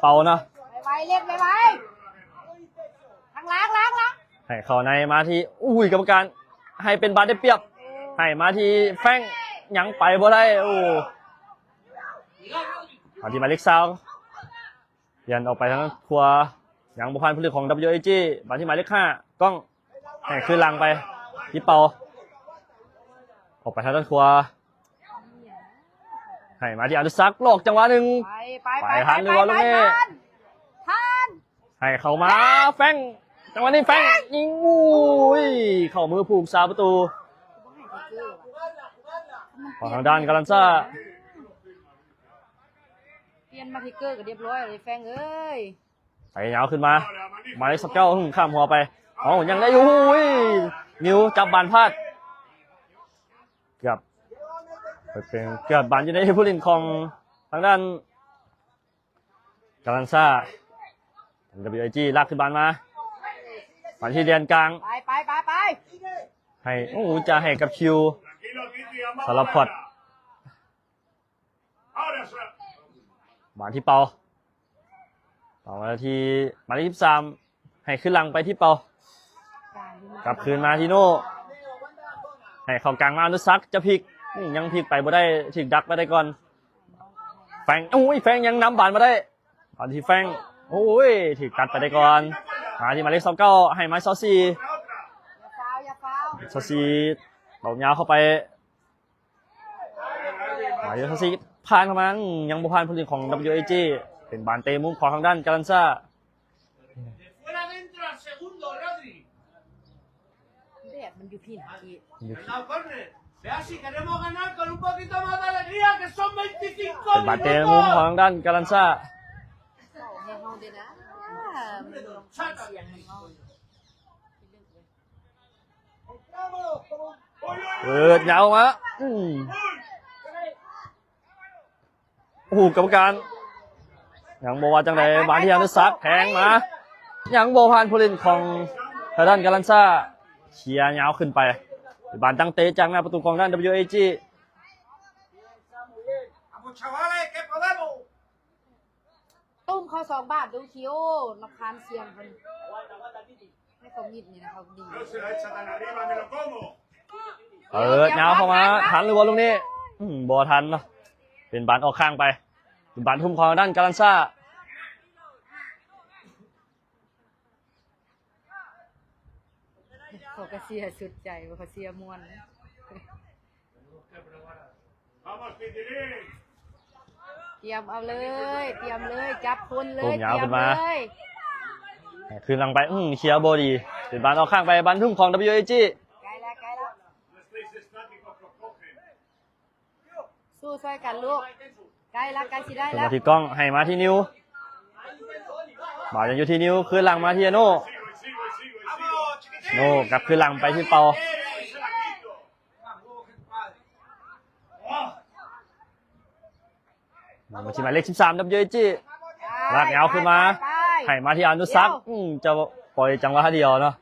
ເປົາເນາະ ໄວໆ ເຫຼັ້ນໄວໆ ທາງຫຼັງ ຫຼັງ ຫຼັງ ໃຫ້ເຂົ້າໃນມາທີ່ ໂອ້ຍ ກຳມະການ ໃຫ້ເປັນບານໄດ້ປຽບ ໃຫ້ມາທີ່ແຟງ ຍັງໄປບໍ່ໄດ້ ໂອ້ ມາທີ່ໝາຍເລກຊາວ ປ່ຽນອອກໄປທາງຂວາ ຍັງບໍ່ຜ່ານຜູ້ຫຼິ້ນຂອງ ດັບເບິນຢູເອຈີ ມາທີ່ໝາຍເລກຫ້າ ກ້ອງ ໃຫ້ຄືນຫຼັງໄປທີ່ເປົາ ອອກໄປທາງດ້ານຂວາ ໃຫ້ມາທີ່ອະນຸສັກ ຫຼອກຈັງຫວະໜຶ່ງ ໄປ ໄປ ໄປ ໄປ ທັນ ຫຼືວ່າລູກນີ້ ທັນ ທັນ ໃຫ້ເຂົ້າມາ ແຟງ ຈັງຫວະນີ້ແຟງ ແຟງ ຍິງ ໂອ້ຍ ເຂົ້າມືຜູ້ຮັກສາປະຕູ ຂອງທາງດ້ານກາລັນຊາ. ປ່ຽນມາທິກເກີກໍຮຽບຮ້ອຍເລີຍແຟງເອີຍ ໄປຍາວຂຶ້ນມາ ໝາຍເລກຊາວເກົ້າ ຫຶ້ມ ຂ້າມຫົວໄປ ເອົ້າ ຍັງໄດ້ຢູ່ ໂອ້ຍ ນິວຈັບບານພາດ ເກືອບ ເປັນ ເກືອບບານຢູ່ໃນຜູ້ຫຼິ້ນຂອງທາງດ້ານກາລັນຊາ ດັບເບິນຢູເອຈີ ລາກຂຶ້ນບານມາ ມາທີ່ແດນກາງ ໄປ ໄປ ໄປ ໄປ ໃຫ້ ໂອ້ ຈະໃຫ້ກັບຄິວ ສາລະພອດ ມາທີ່ເປົາ ເປົາມາທີ່ໝາຍເລກສິບສາມ ໃຫ້ຄືນຫຼັງໄປທີ່ເປົາ ກັບຄືນມາທີ່ໂນ ໃຫ້ເຂົ້າກາງມາ ອະນຸສັກ ຈະພິກ ຍັງພິກໄປບໍ່ໄດ້ ຖືກດັກໄປໄດ້ກ່ອນ ແຟງ ໂອ້ຍ ແຟງຍັງນຳບານມາໄດ້ ມາທີ່ແຟງ ໂອ້ຍ ຖືກຕັດໄປໄດ້ກ່ອນ ມາທີ່ໝາຍເລກຊາວເກົ້າ ໃຫ້ມາຊາວສີ່ ຊາວສີ່ ເປົາຍາວເຂົ້າໄປ ມາຢູ່ ຊາວສີ່ ຜ່ານເຂົ້າມາ ຍັງບໍ່ຜ່ານຜູ້ຫຼິ້ນຂອງ ດັບເບິນຢູເອຈີ ເປັນບານເຕະມຸມຂອງທາງດ້ານກາລັນຊາ. ຢູ່ພີ້ນກີ້ ເປັນບານເຕະມຸມຂອງທາງດ້ານກາລັນຊາ. ເປີດຍາວມາ ອືມ ໂອ້ໂຫ ກຳມະການຍັງບໍ່ວ່າຈັ່ງໃດ. ມາທີ່ອະນຸສັກ ແທງມາ ຍັງບໍ່ຜ່ານຜູ້ຫຼິ້ນຂອງທາງດ້ານກາລັນຊາ ເຄຍຍາວຂຶ້ນໄປ ເປັນບານຕັ້ງເຕະຈາກໜ້າປະຕູຂອງທາງດ້ານ WAG. ຕຸ້ມເຂົາສອງບາດດູຄິວ ນອກຄານສຽງເພິ່ນໃນຄອມມິດນີ້ນະ ເຂົາດີ. ເປີດຍາວເຂົ້າມາ ທັນຫຼືບໍ່ລູກນີ້? ອືມ ບໍ່ທັນເນາະ ເປັນບານອອກຂ້າງໄປ ເປັນບານທຸ່ມຂອງທາງດ້ານກາລັນຊາ. ເຂົາກະເຊຍສຸດໃຈ ເຂົາເຊຍມ່ວນ. ຕຽມເອົາເລີຍ ຕຽມເລີຍ ຈັບຄົນເລີຍ ຕຽມເລີຍ. ຄືນຫຼັງໄປ ອືມ ເຄຍບໍ່ດີ ເປັນບານອອກຂ້າງໄປ ບານທຸ່ມຂອງ WAG. ໃກ້ແລ້ວ ໃກ້ແລ້ວ ສູ້ຊ່ວຍກັນລູກ ໃກ້ລະ ໃກ້ຊິໄດ້ລະ. ມາທີ່ກ້ອງ ໃຫ້ມາທີ່ນິວ ບານຍັງຢູ່ທີ່ນິວ ຄືນຫຼັງມາທີ່ອາໂນ ໂນກັບຄືນຫຼັງໄປທີ່ເປົາ ມາທີ່ໝາຍເລກສິບສາມ WAG ລາກຍາວຂຶ້ນມາ ໃຫ້ມາທີ່ອານຸສັກ ອືມ ຈະປ່ອຍຈັງຫວະດຽວເນາະ.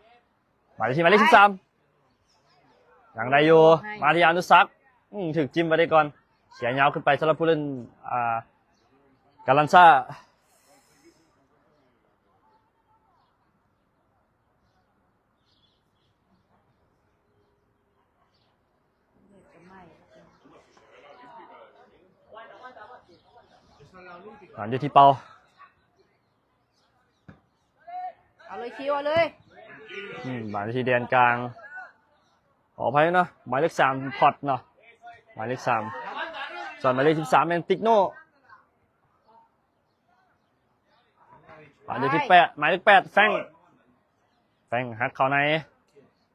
ມາທີ່ໝາຍເລກສິບສາມ ຍັງໄດ້ຢູ່ ມາທີ່ອານຸສັກ ອືມ ຖືກຈິ້ມໄປໄດ້ກ່ອນ ເສຍຍາວຂຶ້ນໄປສຳລັບຜູ້ຫຼິ້ນ ອ່າ ກາລັນຊາ. ບານຢູ່ທີ່ເປົາ ເອົາເລີຍຄິວ ເອົາເລີຍ. ອືມ ບານທີ່ແດນກາງ ຂໍອະໄພເນາະ ໝາຍເລກສາມ ພອດເນາະ ໝາຍເລກສາມ ສ່ວນໝາຍເລກສິບສາມແມ່ນຕິກໂນ. ບານຢູ່ທີ່ແປດ ໝາຍເລກແປດ ແຟງ ແຟງຫັກເຂົ້າໃນ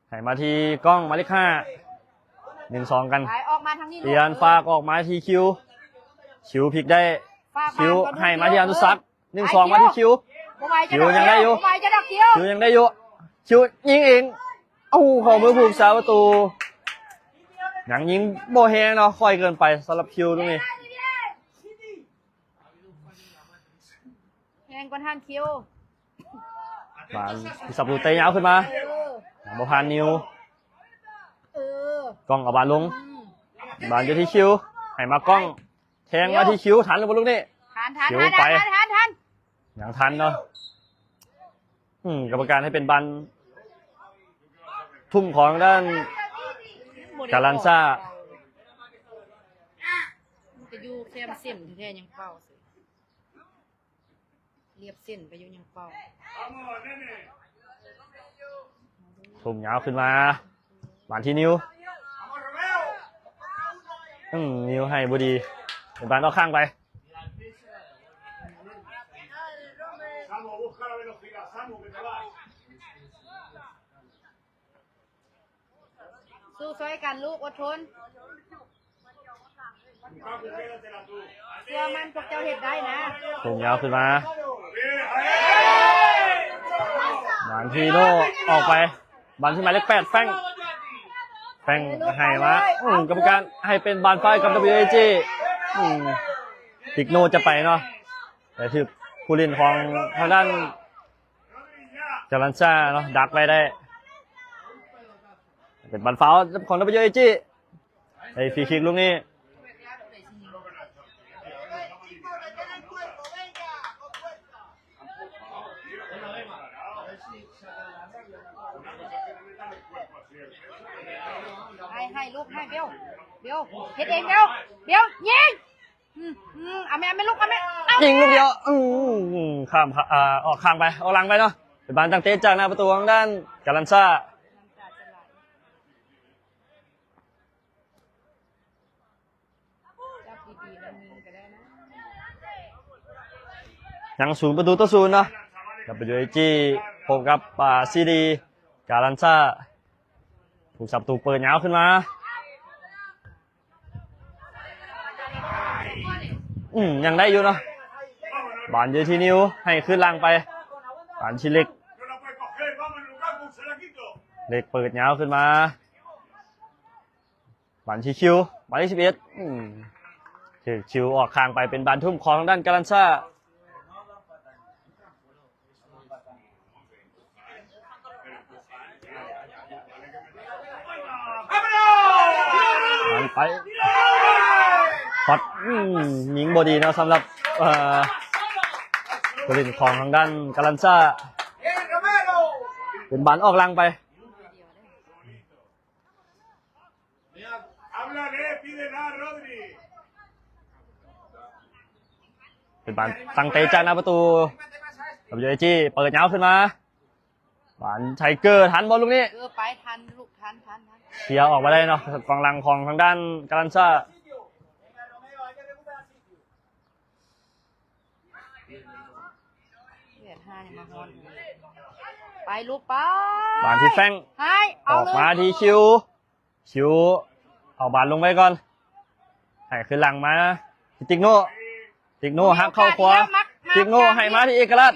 ໃຫ້ມາທີ່ກ້ອງ ໝາຍເລກຫ້າ ໜຶ່ງສອງກັນ ໄປ ອອກມາທາງນີ້ ປ່ຽນ ລູກ ຝາກອອກມາທີ່ຄິວ ຄິວພິກໄດ້ ຝາກ ຄິວ ມາ ໃຫ້ມາທີ່ອານຸສັກ ໜຶ່ງສອງ ໄປ ມາທີ່ຄິວ ຄິວ ຍັງໄດ້ຢູ່ ບໍ່ໄຫວຈະດອກ ຄິວ ຄິວຍັງໄດ້ຢູ່ ຄິວຍິງເອງ ເອົາ ເຂົ້າມືຜູ້ຮັກສາປະຕູ ຍັງຍິງບໍ່ແຮງເນາະ ຄ່ອຍເກີນໄປສຳລັບຄິວຕົງນີ້. ແຮງກວ່າທ່ານຄິວ ບານທີ່ສັບຕູເຕະຍາວຂຶ້ນມາ ເອີ ຍັງບໍ່ຜ່ານນິວ ເອີ ກ້ອງເອົາບານລົງ ອືມ ບານຢູ່ທີ່ຄິວ ໃຫ້ມາກ້ອງ ແທງມາທີ່ຄິວ ທັນຫຼືບໍ່ລູກນີ້? ທັນ ທັນ ທັນ ທັນ ທັນ ຍັງທັນເນາະ ອືມ ກຳມະການໃຫ້ເປັນບານທຸ່ມຂອງທາງດ້ານກາລັນຊາ ມັນກະຢູ່ແຄມເສັ້ນແທ້ໆ ຍັງເປົ່າ ລຽບເສັ້ນໄປຢູ່ ຍັງເປົ່າ ທຸ່ມຍາວຂຶ້ນມາ ບານທີ່ນິວ ອືມ ນິວໃຫ້ບໍ່ດີ ເປັນບານອອກຂ້າງໄປ. ສູ້ຊ່ວຍກັນລູກ ອົດທົນ ເຊື່ອໝັ້ນພວກເຈົ້າເຮັດໄດ້ນະ. ສົ່ງຍາວຂຶ້ນມາ ບານທີ່ໂນອອກໄປ ບານທີ່ໝາຍເລກແປດ ແຟງ ແຟງໃຫ້ມາ ອືມ ກຳມະການໃຫ້ເປັນບານຟາວກັບ WAG ອືມ ຕິກໂນຈະໄປເນາະ ແຕ່ຖືກຜູ້ຫຼິ້ນຂອງທາງດ້ານຈາລັນຊາເນາະ ດັກໄວ້ໄດ້ ເປັນບານຟາວຂອງ WAG ໃຫ້ຟຣີຄິກລູກນີ້ ໃຫ້ ໃຫ້ລູກ ໃຫ້ ເບວ ເບວ ເຮັດເອງ ເບວ ເບວ ຍິງ ອືມ ອືມ ເອົາແມ່ ເອົາແມ່ລູກ ເອົາແມ່ ຍິງລູກດຽວ ອືມ ຂ້າມ ອ່າ ອອກຂ້າງໄປ ອອກຫຼັງໄປເນາະ ເປັນບານຕັ້ງເຕະຈາກໜ້າປະຕູຂອງດ້ານກາລັນຊາ ຍັງສູນປະຕູຕໍ່ສູນເນາະ WAG ພົບກັບ ອ່າ CDKalansa. ຜູ້ສາປະຕູເປີດຍາວຂຶ້ນມາ. ອືມ ຍັງໄດ້ຢູ່ເນາະ. ບານຢູ່ທີ່ນິວ ໃຫ້ຄືນຫຼັງໄປ. ບານທີ່ເລັກ ເລັກເປີດຍາວຂຶ້ນມາ. ບານທີ່ຄິວ ໝາຍເລກສິບເອັດ ອືມ ຖືກຄິວອອກຂ້າງໄປ ເປັນບານທຸ່ມຂອງທາງດ້ານກາລັນຊາ. ມັນໄປ ຄອດ ອືມ ຍິງບໍ່ດີເນາະ ສຳລັບ ເອີ ຜູ້ຫຼິ້ນຂອງທາງດ້ານກາລັນຊາ. ເປັນບານອອກຫຼັງໄປ. ເປັນບານຕັ້ງເຕະຈາກໜ້າປະຕູ WAG ເປີດຍາວຂຶ້ນມາ. ບານໄທເກີທັນບໍ່ລູກນີ້? ເອີ ໄປທັນລູກ ທັນ ທັນ ທັນ ເຄຍອອກມາໄດ້ເນາະ ກອງຫຼັງຂອງທາງດ້ານກາລັນຊາ. ໄປລູກໄປ ບານທີ່ແຟງ ໃຫ້ ອອກມາທີ່ຄິວ ຄິວເອົາບານລົງໄວ້ກ່ອນ ໃຫ້ຄືນຫຼັງມາທີ່ຕິກໂນ ຕິກໂນຫັກເຂົ້າຂວາ ຕິກໂນໃຫ້ມາທີ່ເອກະລາດ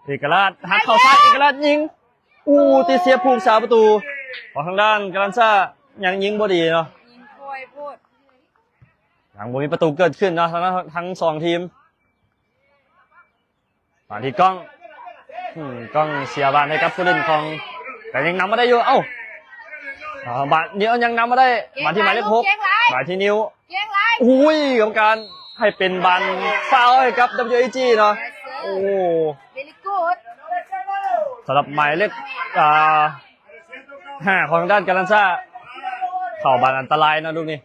ເອກະລາດຫັກເຂົ້າຊ້າຍ ເອກະລາດຍິງ ອູ ຕິດສຽບຜູ້ຮັກສາປະຕູຂອງທາງດ້ານກາລັນຊາ ຍັງຍິງບໍ່ດີເນາະ ຍິງຄ່ອຍໂພດ ຍັງບໍ່ມີປະຕູເກີດຂຶ້ນເນາະ ທັງ ທັງສອງທີມ. ມາທີ່ກ້ອງ ອືມ ກ້ອງເສຍບານໃຫ້ກັບຜູ້ຫຼິ້ນຂອງ ແຕ່ຍັງນຳມາໄດ້ຢູ່ ເອົ້າ ບານນີ້ຍັງນຳມາໄດ້ ມາທີ່ໝາຍເລກຫົກ ມາທີ່ນິວ ອຸ້ຍ ກຳມະການໃຫ້ເປັນບານຟາວໃຫ້ກັບ WAG ເນາະ ໂອ້ ສຳລັບໝາຍເລກ ອ່າ ຫ້າ ຂອງທາງດ້ານກາລັນຊາ ເຂົ້າບານອັນຕະລາຍເນາະລູກນີ້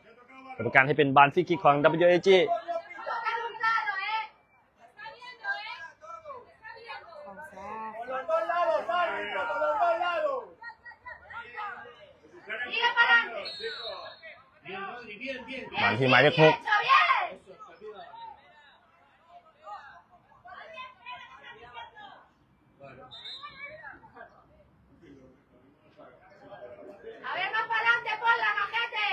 ກຳມະການໃຫ້ເປັນບານຟຣີຄິກຂອງ WAG. ມາທີ່ໝາຍເລກຫົກ A ver, más pa'lante, Pola, majete.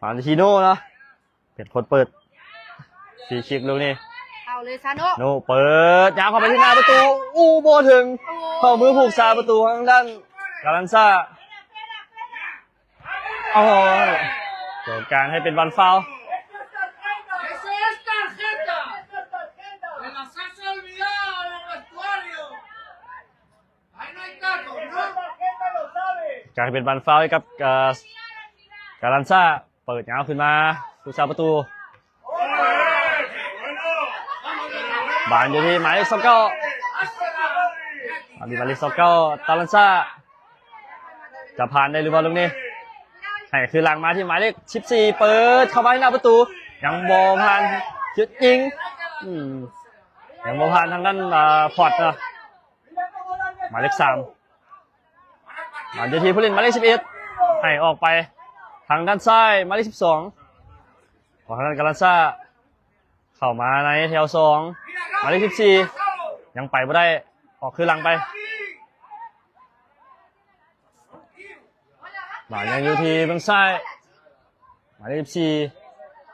ມາທີ່ໂນເນາະ ເປັນຄົນເປີດຟຣີຄິກລູກນີ້ ເອົາເລີຍຊາໂນ ໂນເປີດຍາວເຂົ້າໄປທີ່ໜ້າປະຕູ ອູ້ ບໍ່ເຖິງ ໂອ້ ເຂົ້າມືຜູ້ຮັກສາປະຕູທາງດ້ານກາລັນຊາ ໂອ້ຍ ກຳມະການໃຫ້ເປັນບານຟາວ Eso es tarjeta. Se las has olvidado en el vestuario. ກາຍເປັນບານຟາວໃຫ້ກັບ ເອີ ກາລັນຊາ ເປີດຍາວຂຶ້ນມາ ຜູ້ສາປະຕູ ບານຢູ່ທີ່ໝາຍເລກຊາວເກົ້າ ອາ ມີໝາຍເລກຊາວເກົ້າ ກາລັນຊາ ຈະຜ່ານໄດ້ຫຼືບໍ່ລູກນີ້ ໃຫ້ຄືນຫຼັງມາທີ່ໝາຍເລກສິບສີ່ ເປີດເຂົ້າມາໃນໜ້າປະຕູ ຍັງບໍ່ຜ່ານ ຈຸດຍິງ ອືມ ຍັງບໍ່ຜ່ານທາງດ້ານ ອາ ພອດເນາະ ໝາຍເລກສາມ ບານຢູ່ທີ່ຜູ້ຫຼິ້ນໝາຍເລກສິບເອັດ ໃຫ້ອອກໄປທາງດ້ານຊ້າຍ ໝາຍເລກສິບສອງ ຂອງທາງດ້ານກາລັນຊາ ເຂົ້າມາໃນແຖວສອງ ໝາຍເລກສິບສີ່ ຍັງໄປບໍ່ໄດ້ ອອກຄືນຫຼັງໄປ ບານຍັງຢູ່ທີ່ເບື້ອງຊ້າຍ ໝາຍເລກສິບສີ່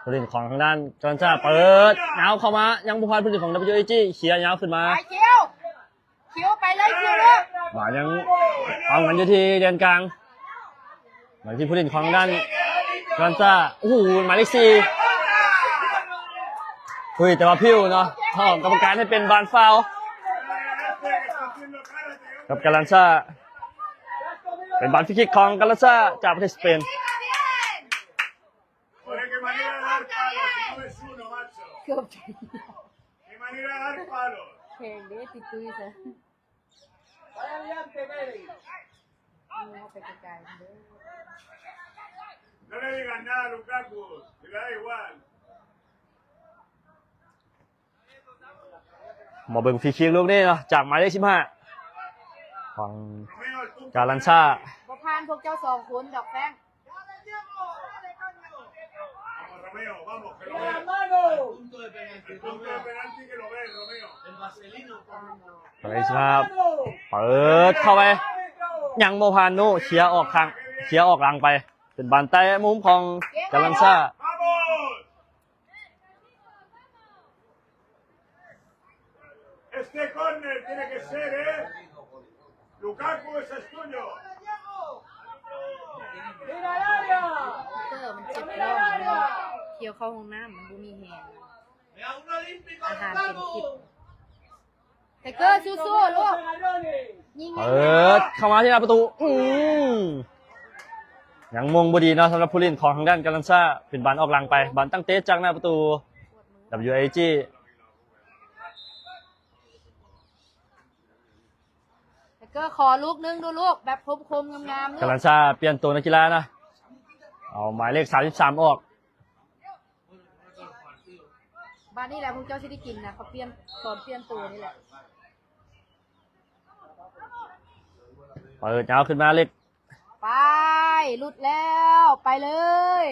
ຜູ້ຫຼິ້ນຂອງທາງດ້ານກາລັນຊາ ເປີດຍາວເຂົ້າມາ ຍັງບໍ່ຜ່ານຜູ້ຫຼິ້ນຂອງ WAG ເຄຍຍາວຂຶ້ນມາ ໄປ ຄິວ ໄປເລີຍ ຄິວເລີຍ ບານຍັງເອົາກັນຢູ່ທີ່ແດນກາງ ມາທີ່ຜູ້ຫຼິ້ນຂອງທາງດ້ານກາລັນຊາ ໂອ້ໂຫ ໝາຍເລກສີ່ ເຮີ້ຍ ແຕ່ວ່າພິວເນາະ ຫ້ອງກຳມະການໃຫ້ເປັນບານຟາວ ກັບກາລັນຊາ ເປັນບານຟຣີຄິກຂອງກາລັນຊາ ຈາກປະເທດສະເປນ Oye, qué manera de dar palos, si no ves uno, macho. Qué manera de dar palos. ແພງເດ້ ຕິດຕຸ້ຍຊະ ໄປໄກໆເດີ No le digas nada a Lukaku, que le da igual. ມາເບິ່ງຟຣີຄິກລູກນີ້ເນາະ ຈາກໝາຍເລກສິບຫ້າ ຂອງກາລັນຊາ ບໍ່ຜ່ານພວກເຈົ້າສອງຄົນດອກແຟງ. ເປີດເຂົ້າໄປ ຍັງບໍ່ຜ່ານໂນ ເຄຍອອກຂ້າງ ເຄຍອອກຫຼັງໄປ ເປັນບານເຕະມຸມຂອງກາລັນຊາ. Este córner tiene que ser, ¿eh? Lukaku, ese es tuyo. ເຕີ ມັນເຈັບທ້ອງ ທ່ຽວເຂົ້າຫ້ອງນ້ຳ ມັນບໍ່ມີແຮງ ອາຫານເປັນພິດ. ໄທເກີ ສູ້ໆ ລູກ ຍິງ ເປີດເຂົ້າມາທີ່ໜ້າປະຕູ ອືມ ຍັງມົງບໍ່ດີເນາະ ສຳລັບຜູ້ຫຼິ້ນຂອງທາງດ້ານກາລັນຊາ ເປັນບານອອກຫຼັງໄປ ບານຕັ້ງເຕະຈາກໜ້າປະຕູ WIG. ແທັກເກີ ຂໍລູກໜຶ່ງດູລູກ ແບບຄົມໆ ງາມໆ ລູກ ກາລັນຊາປ່ຽນໂຕນັກກິລານະ ເອົາໝາຍເລກສາມສິບສາມອອກ. ບາດນີ້ແຫຼະພວກເຈົ້າຊິໄດ້ກິນນະ ເຂົາປ່ຽນ ຕອນປ່ຽນໂຕນີ້ແຫຼະ. ເປີດຍາວຂຶ້ນມາເລັກ ໄປ ຫຼຸດແລ້ວ ໄປເລີຍ.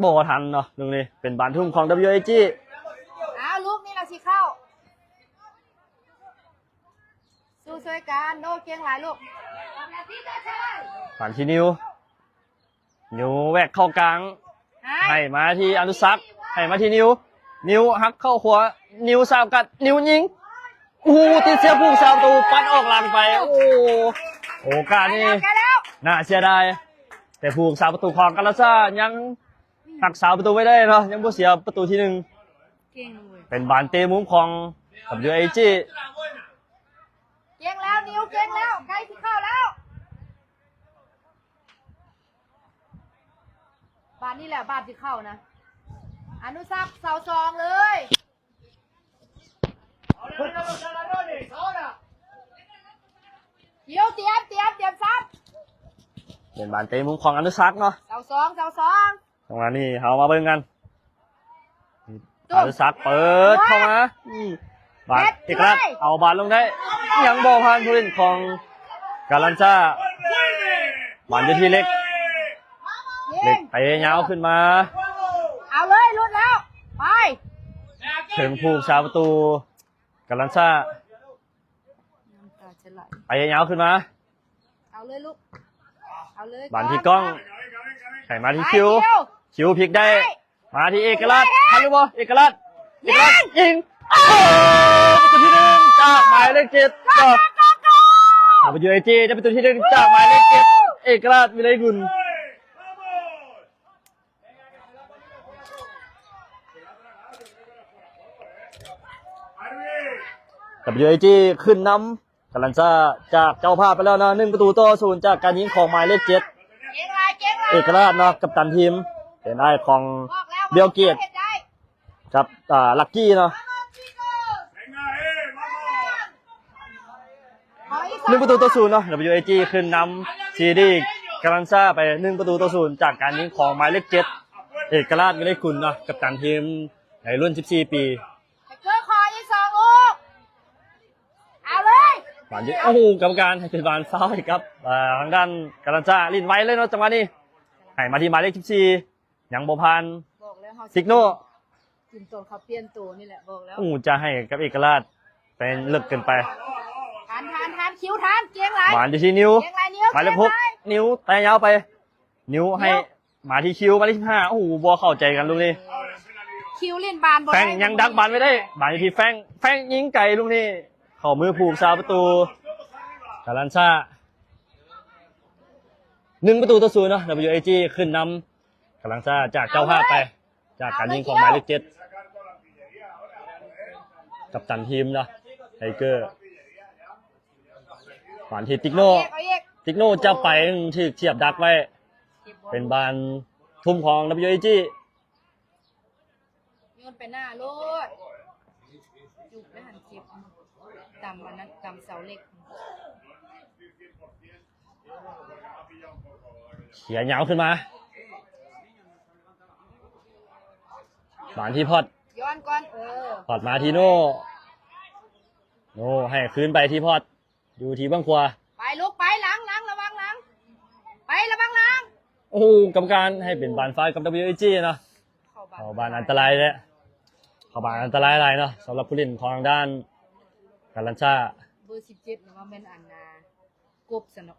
ບໍ່ທັນເນາະ ລູກນີ້ເປັນບານທຸ່ມຂອງ WIG. ອ້າວ ລູກນີ້ລະຊິເຂົ້າ ສູ້ຊ່ວຍກັນ ໂນ ເກັ່ງຫຼາຍລູກ. ບານທີ່ນິວ ນິວແວກເຂົ້າກາງ ໃຫ້ ໃຫ້ມາທີ່ອະນຸສັກ ໃຫ້ມາທີ່ນິວ ນິວຫັກເຂົ້າຂວາ ນິວສາວກັດ ນິວຍິງ ໂອ້ໂຫ ຕິດເສຍຜູ້ຮັກສາປະຕູ ປັດອອກຫຼັງໄປ. ໂອ້ ໂອກາດນີ້ ໄປແລ້ວ ໄປແລ້ວ ໜ້າເສຍດາຍ ແຕ່ຜູ້ຮັກສາປະຕູຂອງກາລັນຊາຍັງຮັກສາປະຕູໄວ້ໄດ້ເນາະ ຍັງບໍ່ເສຍປະຕູທີໜຶ່ງ. ເກັ່ງເວີຍ ເປັນບານເຕະມຸມຂອງ WIG. ເກັ່ງແລ້ວ ນິວເກັ່ງແລ້ວ ໃກ້ຊິເຂົ້າແລ້ວ. ບາດນີ້ແຫຼະ ບາດຊິເຂົ້ານະ ອະນຸສັກ ເສົາສອງເລີຍ. ຄິວ ຕຽມ ຕຽມ ຕຽມຊັບ ເປັນບານເຕະມຸມຂອງອະນຸສັກເນາະ ເສົາສອງ ເສົາສອງ. ຈັງຫວະນີ້ເຮົາມາເບິ່ງກັນ ອະນຸສັກເປີດເຂົ້າມາ ບາດເອກະລາດ ເອົາບາດລົງໄດ້ ຍັງບໍ່ຜ່ານຜູ້ຫຼິ້ນຂອງກາລັນຊາ ບານຢູ່ທີ່ເລັກ ເລັກເຕະຍາວຂຶ້ນມາ ເອົາເລີຍ ຫຼຸດແລ້ວ ໄປ ເຖິງຜູ້ຮັກສາປະຕູກາລັນຊາ ນ້ຳຕາຈະໄຫຼ ໄປຍາວຂຶ້ນມາ ເອົາເລີຍລູກ ເອົາເລີຍ ບານທີ່ກ້ອງ ໃຫ້ມາທີ່ຄິວ ຄິວພິກໄດ້ ມາທີ່ເອກະລາດ ທັນຫຼືບໍ່ ເອກະລາດ ເອກະລາດຍິງ ໂອ້ ປະຕູທີໜຶ່ງຈາກໝາຍເລກເຈັດ ກໍ WIG ໄດ້ປະຕູທີໜຶ່ງຈາກໝາຍເລກເຈັດ ເອກະລາດ ວິໄລກຸນ. WIG ຂຶ້ນນຳ ກາລັນຊາຈາກເຈົ້າພາບໄປແລ້ວເນາະ ໜຶ່ງປະຕູຕໍ່ສູນ ຈາກການຍິງຂອງໝາຍເລກເຈັດ ເອກະລາດເນາະ ກັບຕັນທີມ ເປັນອ້າຍຂອງ ບອກແລ້ວ ບິວເກດ ເຮັດໄດ້ ກັບ ອາ ລັກກີ້ເນາະ ໜຶ່ງປະຕູຕໍ່ສູນເນາະ WIG ຂຶ້ນນຳ ຊີດີ ກາລັນຊາໄປ ໜຶ່ງປະຕູຕໍ່ສູນ ຈາກການຍິງຂອງໝາຍເລກເຈັດ ເອກະລາດ ວິໄລກຸນເນາະ ກັບຕັນທີມໃນລຸ້ນສິບສີ່ປີ. ເກີ ຂໍອີກສອງລູກ ເອົາເລີຍ ບາດນີ້ ໂອ້ໂຫ ກຳມະການໃຫ້ເປັນບານຟາວໃຫ້ກັບ ເອີ ທາງດ້ານກາລັນຊາ ຫຼິ້ນໄວເລີຍເນາະ ຈັງຫວະນີ້ ໃຫ້ມາທີ່ໝາຍເລກສິບສີ່ ຍັງບໍ່ຜ່ານ ບອກແລ້ວເຮົາຊິກິນ ຕິກໂນ ກິນຕອນເຂົາປ່ຽນໂຕນີ້ແຫຼະ ບອກແລ້ວ ໂອ້ ຈະໃຫ້ກັບເອກະລາດ ໄປເລິກເກີນໄປ ທັນ ທັນ ທັນ ຄິວທັນ ເກັ່ງຫຼາຍ ບານຢູ່ທີ່ນິວ ເກັ່ງຫຼາຍ ນິວ ໝາຍເລກຫົກ ເກັ່ງຫຼາຍ ນິວ ແຕະຍາວໄປ ນິວໃຫ້ ມາທີ່ຄິວ ໝາຍເລກສິບຫ້າ ໂອ້ໂຫ ບໍ່ເຂົ້າໃຈກັນລູກນີ້ ຄິວຫຼິ້ນບານບໍ່ໄດ້ ແຟງຍັງດັກບານໄວ້ໄດ້ ບານຢູ່ທີ່ແຟງ ແຟງຍິງໄກລູກນີ້ ເຂົ້າມືຜູ້ຮັກສາປະຕູ ກາລັນຊາ ໜຶ່ງປະຕູຕໍ່ສູນເນາະ WIG ຂຶ້ນນຳ ກາລັນຊາຈາກເຈົ້າພາບໄປ ຈາກການຍິງຂອງໝາຍເລກເຈັດ ກັບຕັນທີມເນາະ ໄທເກີ ບານທີ່ຕິກໂນ ເອົາອີກ ເອົາອີກ ຕິກໂນຈັບໄປ ຖືກສຽບດັກໄວ້ ເກັບບອນ ເປັນບານທຸ່ມຂອງ WIG ໂຍນໄປໜ້າໂລດ ຈຸກໄດ້ຫັ້ນ ເກັບ ຕຳອັນນັ້ນ ຕຳເສົາເຫຼັກ ເຄຍຍາວຂຶ້ນມາ ບານທີ່ພອດ ຍ້ອນກ່ອນ ເອີ ພອດມາທີ່ໂນ ໂນໃຫ້ຄືນໄປທີ່ພອດ ຢູ່ທີ່ເບື້ອງຂວາ ໄປລູກໄປ ຫຼັງ ຫຼັງ ລະວັງຫຼັງ ໄປ ລະວັງຫຼັງ ໂອ້ ກຳມະການໃຫ້ເປັນບານຟາວກັບ WAG ເນາະ. ເຂົ້າບານ ເຂົ້າບານອັນຕະລາຍແຫຼະ ເຂົ້າບານອັນຕະລາຍຫຼາຍເນາະ ສຳລັບຜູ້ຫຼິ້ນຂອງທາງດ້ານກາລັນຊາ. ເບີສິບເຈັດນີ້ວ່າແມ່ນອັນນ່າ ກົບຊັ້ນເນາະ.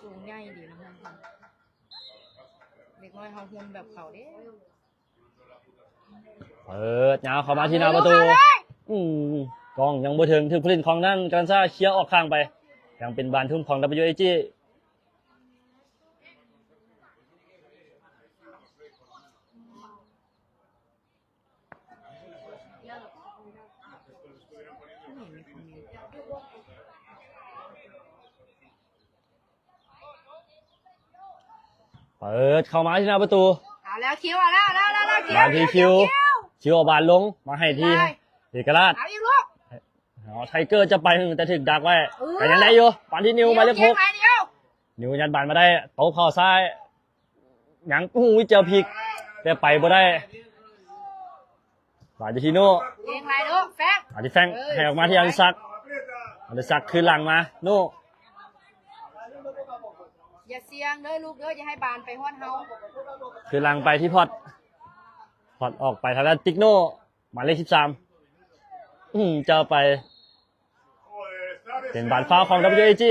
ສູງໃຫຍ່ດີນະ ເດັກນ້ອຍເຮົາຮຸ່ນແບບເຂົາເດ້. ເປີດຍາວເຂົ້າມາທີ່ໜ້າປະຕູ. ອືມ ກ້ອງຍັງບໍ່ເຖິງ ຖືກຜູ້ຫຼິ້ນຂອງນັ້ນກາລັນຊາເຄຍອອກຂ້າງໄປ. ຍັງເປັນບານທຸນຂອງ WAG. ເປີດເຂົ້າມາທີ່ໜ້າປະຕູ. ເອົາແລ້ວຄິວ ເອົາແລ້ວ ເອົາແລ້ວ ເອົາແລ້ວ ຄິວ ມາທີ່ຄິວ ຄິວ ເອົາບານລົງມາໃຫ້ທີ່ເອກະລາດ. ເອົາອີກລູກ ເອົາ ໄທເກີຈະໄປ ແຕ່ຖືກດັກໄວ້. ເອີ ກໍຍັງໄດ້ຢູ່ ບານທີ່ນິວ ໝາຍເລກຫົກ. ນິວຍັດບານມາໄດ້ ໂຕະເຂົ້າຊ້າຍ ຍັງ ໂອ້ຍ ເຈົ້າພິກ ແຕ່ໄປບໍ່ໄດ້. ບານຢູ່ທີ່ໂນ ເກັ່ງຫຼາຍເດີ ແຟງ ບານທີ່ແຟງ ເອີ ໃຫ້ອອກມາທີ່ອະນຸສັກ. ອະນຸສັກຄືນຫຼັງມາ ໂນ ຢ່າສ່ຽງເດີລູກເດີ ຢ່າໃຫ້ບານໄປຮອດເຮົາ. ຄືນຫຼັງໄປທີ່ພອດ ພອດອອກໄປທາງດ້ານຕິກໂນ ໝາຍເລກສິບສາມ. ອືມ ເຈົ້າໄປ ເປັນບານຟາວຂອງ WAG.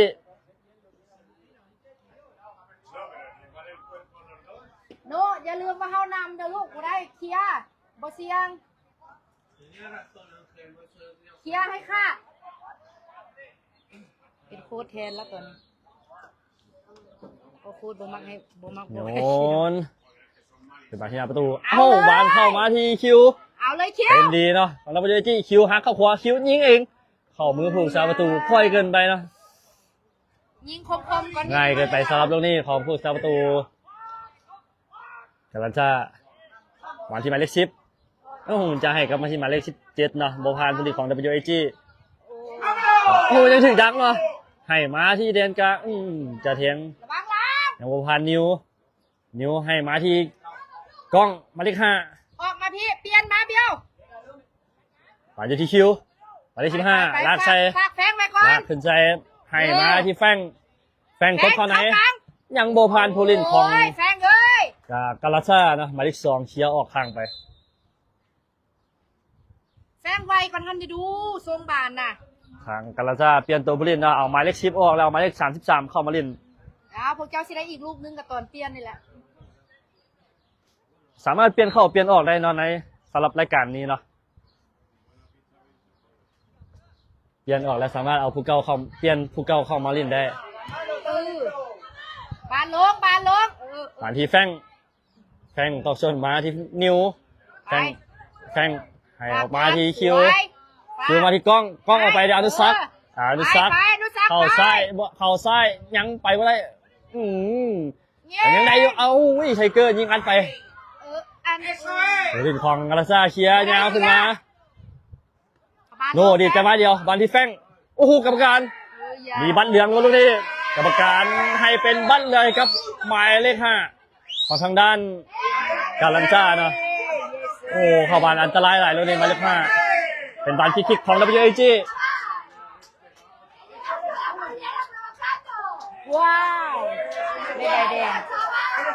ໂນ ຢ່າລືມວ່າເຮົານຳເດີລູກ ບໍ່ໄດ້ ເຄຍ ບໍ່ສ່ຽງ ເຄຍໃຫ້ຂາດ. ເປັນໂຄດແທນລະຕອນນີ້ ໂອ້ ໂຄດບໍ່ມັກໃຫ້ ບໍ່ມັກ ໂຍນ ເປັນບານທີ່ໜ້າປະຕູ. ເອົາ ເອົາ ເລີຍ ບານເຂົ້າມາທີ່ຄິວ. ເອົາເລີຍຄິວ ເປັນດີເນາະ ສຳລັບ WAG. ຄິວຫັກເຂົ້າຂວາ ຄິວຍິງເອງ ເຂົ້າມືຜູ້ຮັກສາປະຕູ ຄ່ອຍເກີນໄປເນາະ. ຍິງຄົມໆກ່ອນ ງ່າຍເກີນໄປສຳລັບລູກນີ້ຂອງຜູ້ຮັກສາປະຕູກາລັນຊາ. ມາທີ່ໝາຍເລກສິບ ໂອ້ໂຫ ຈະໃຫ້ກັບມາທີ່ໝາຍເລກສິບເຈັດເນາະ ບໍ່ຜ່ານຜູ້ຫຼິ້ນຂອງ WAG. ໂອ້ ຍັງຖືກດັກເນາະ ໃຫ້ມາທີ່ແດນກາງ ອືມ ຈະແທງ ລະວັງຫຼັງ ຍັງບໍ່ຜ່ານ ນິວ ນິວໃຫ້ມາທີ່ກ້ອງ ໝາຍເລກຫ້າ ອອກມາພີ້ ປ່ຽນມາ ບຽວ ປາຢູ່ທີ່ຄິວ ປາໄດ້ສິບຫ້າ ໄປ ໄປ ລາກໃສ່ ຝາກແຟງໄວ້ກ່ອນ ລາກຂຶ້ນໃສ່ ໃຫ້ມາທີ່ແຟງ ແຟງ ແຟງ ຕົກເຂົ້າໃນ ເຂົ້າກາງ ຍັງບໍ່ຜ່ານຜູ້ຫຼິ້ນຂອງ ໂອ້ຍ ແຟງເອີຍ ກາ ກາລາຊາເນາະ ໝາຍເລກສອງ ເຄຍອອກຂ້າງໄປ. ແຟງໄວກ່ອນຫັ້ນ ຢ່າດູສົ່ງບານນະ ທາງກາລາຊາປ່ຽນໂຕຜູ້ຫຼິ້ນເນາະ ເອົາໝາຍເລກສິບອອກແລ້ວ ເອົາໝາຍເລກສາມສິບສາມເຂົ້າມາຫຼິ້ນ. ອ້າວ ພວກເຈົ້າຊິໄດ້ອີກລູກໜຶ່ງກໍຕອນປ່ຽນນີ້ແຫຼະ. ສາມາດປ່ຽນເຂົ້າປ່ຽນອອກໄດ້ເນາະ ໃນ ສຳລັບລາຍການນີ້ເນາະ ປ່ຽນອອກແລ້ວສາມາດເອົາຜູ້ເກົ່າເຂົ້າ ປ່ຽນຜູ້ເກົ່າເຂົ້າມາຫຼິ້ນໄດ້. ເອີ ບານລົງ ບານລົງ ເອີ ບານທີ່ແຟງ ແຟງຕອກຊົນມາທີ່ນິວ ແຟງ ໄປ ແຟງໃຫ້ອອກມາທີ່ຄິວ ສວຍ ຄິວມາທີ່ກ້ອງ ກ້ອງອອກໄປທີ່ອະນຸສັກ ເອີ ອະນຸສັກ ໄປ ໄປ ອະນຸສັກ ເຂົ້າຊ້າຍ ໄປ ບໍ່ ເຂົ້າຊ້າຍ ຍັງໄປບໍ່ໄດ້ ອືມ ແຍກ ແຕ່ຍັງໄດ້ຢູ່ ເອົາ ໄທເກີຍິງອັດໄປ ເອີ ອັນ ຜູ້ຫຼິ້ນຂອງກາລາຊາເຄຍຍາວຂຶ້ນມາ ໂນ ດີດກັນມາດຽວ ບານທີ່ແຟງ ໂອ້ໂຫ ກຳມະການ ເອີ ຢ່າ ມີບັດເຫຼືອງບໍ່ລູກນີ້ ກຳມະການໃຫ້ເປັນບັດເຫຼືອງໃຫ້ກັບໝາຍເລກຫ້າ ຂອງທາງດ້ານກາລັນຈາເນາະ ໂອ້ ເຂົ້າບານອັນຕະລາຍຫຼາຍໂລດນີ້ ໝາຍເລກຫ້າ ເປັນບານຟຣີຄິກຂອງ WAG ວ້າວ ໄດ້ໃບແດງ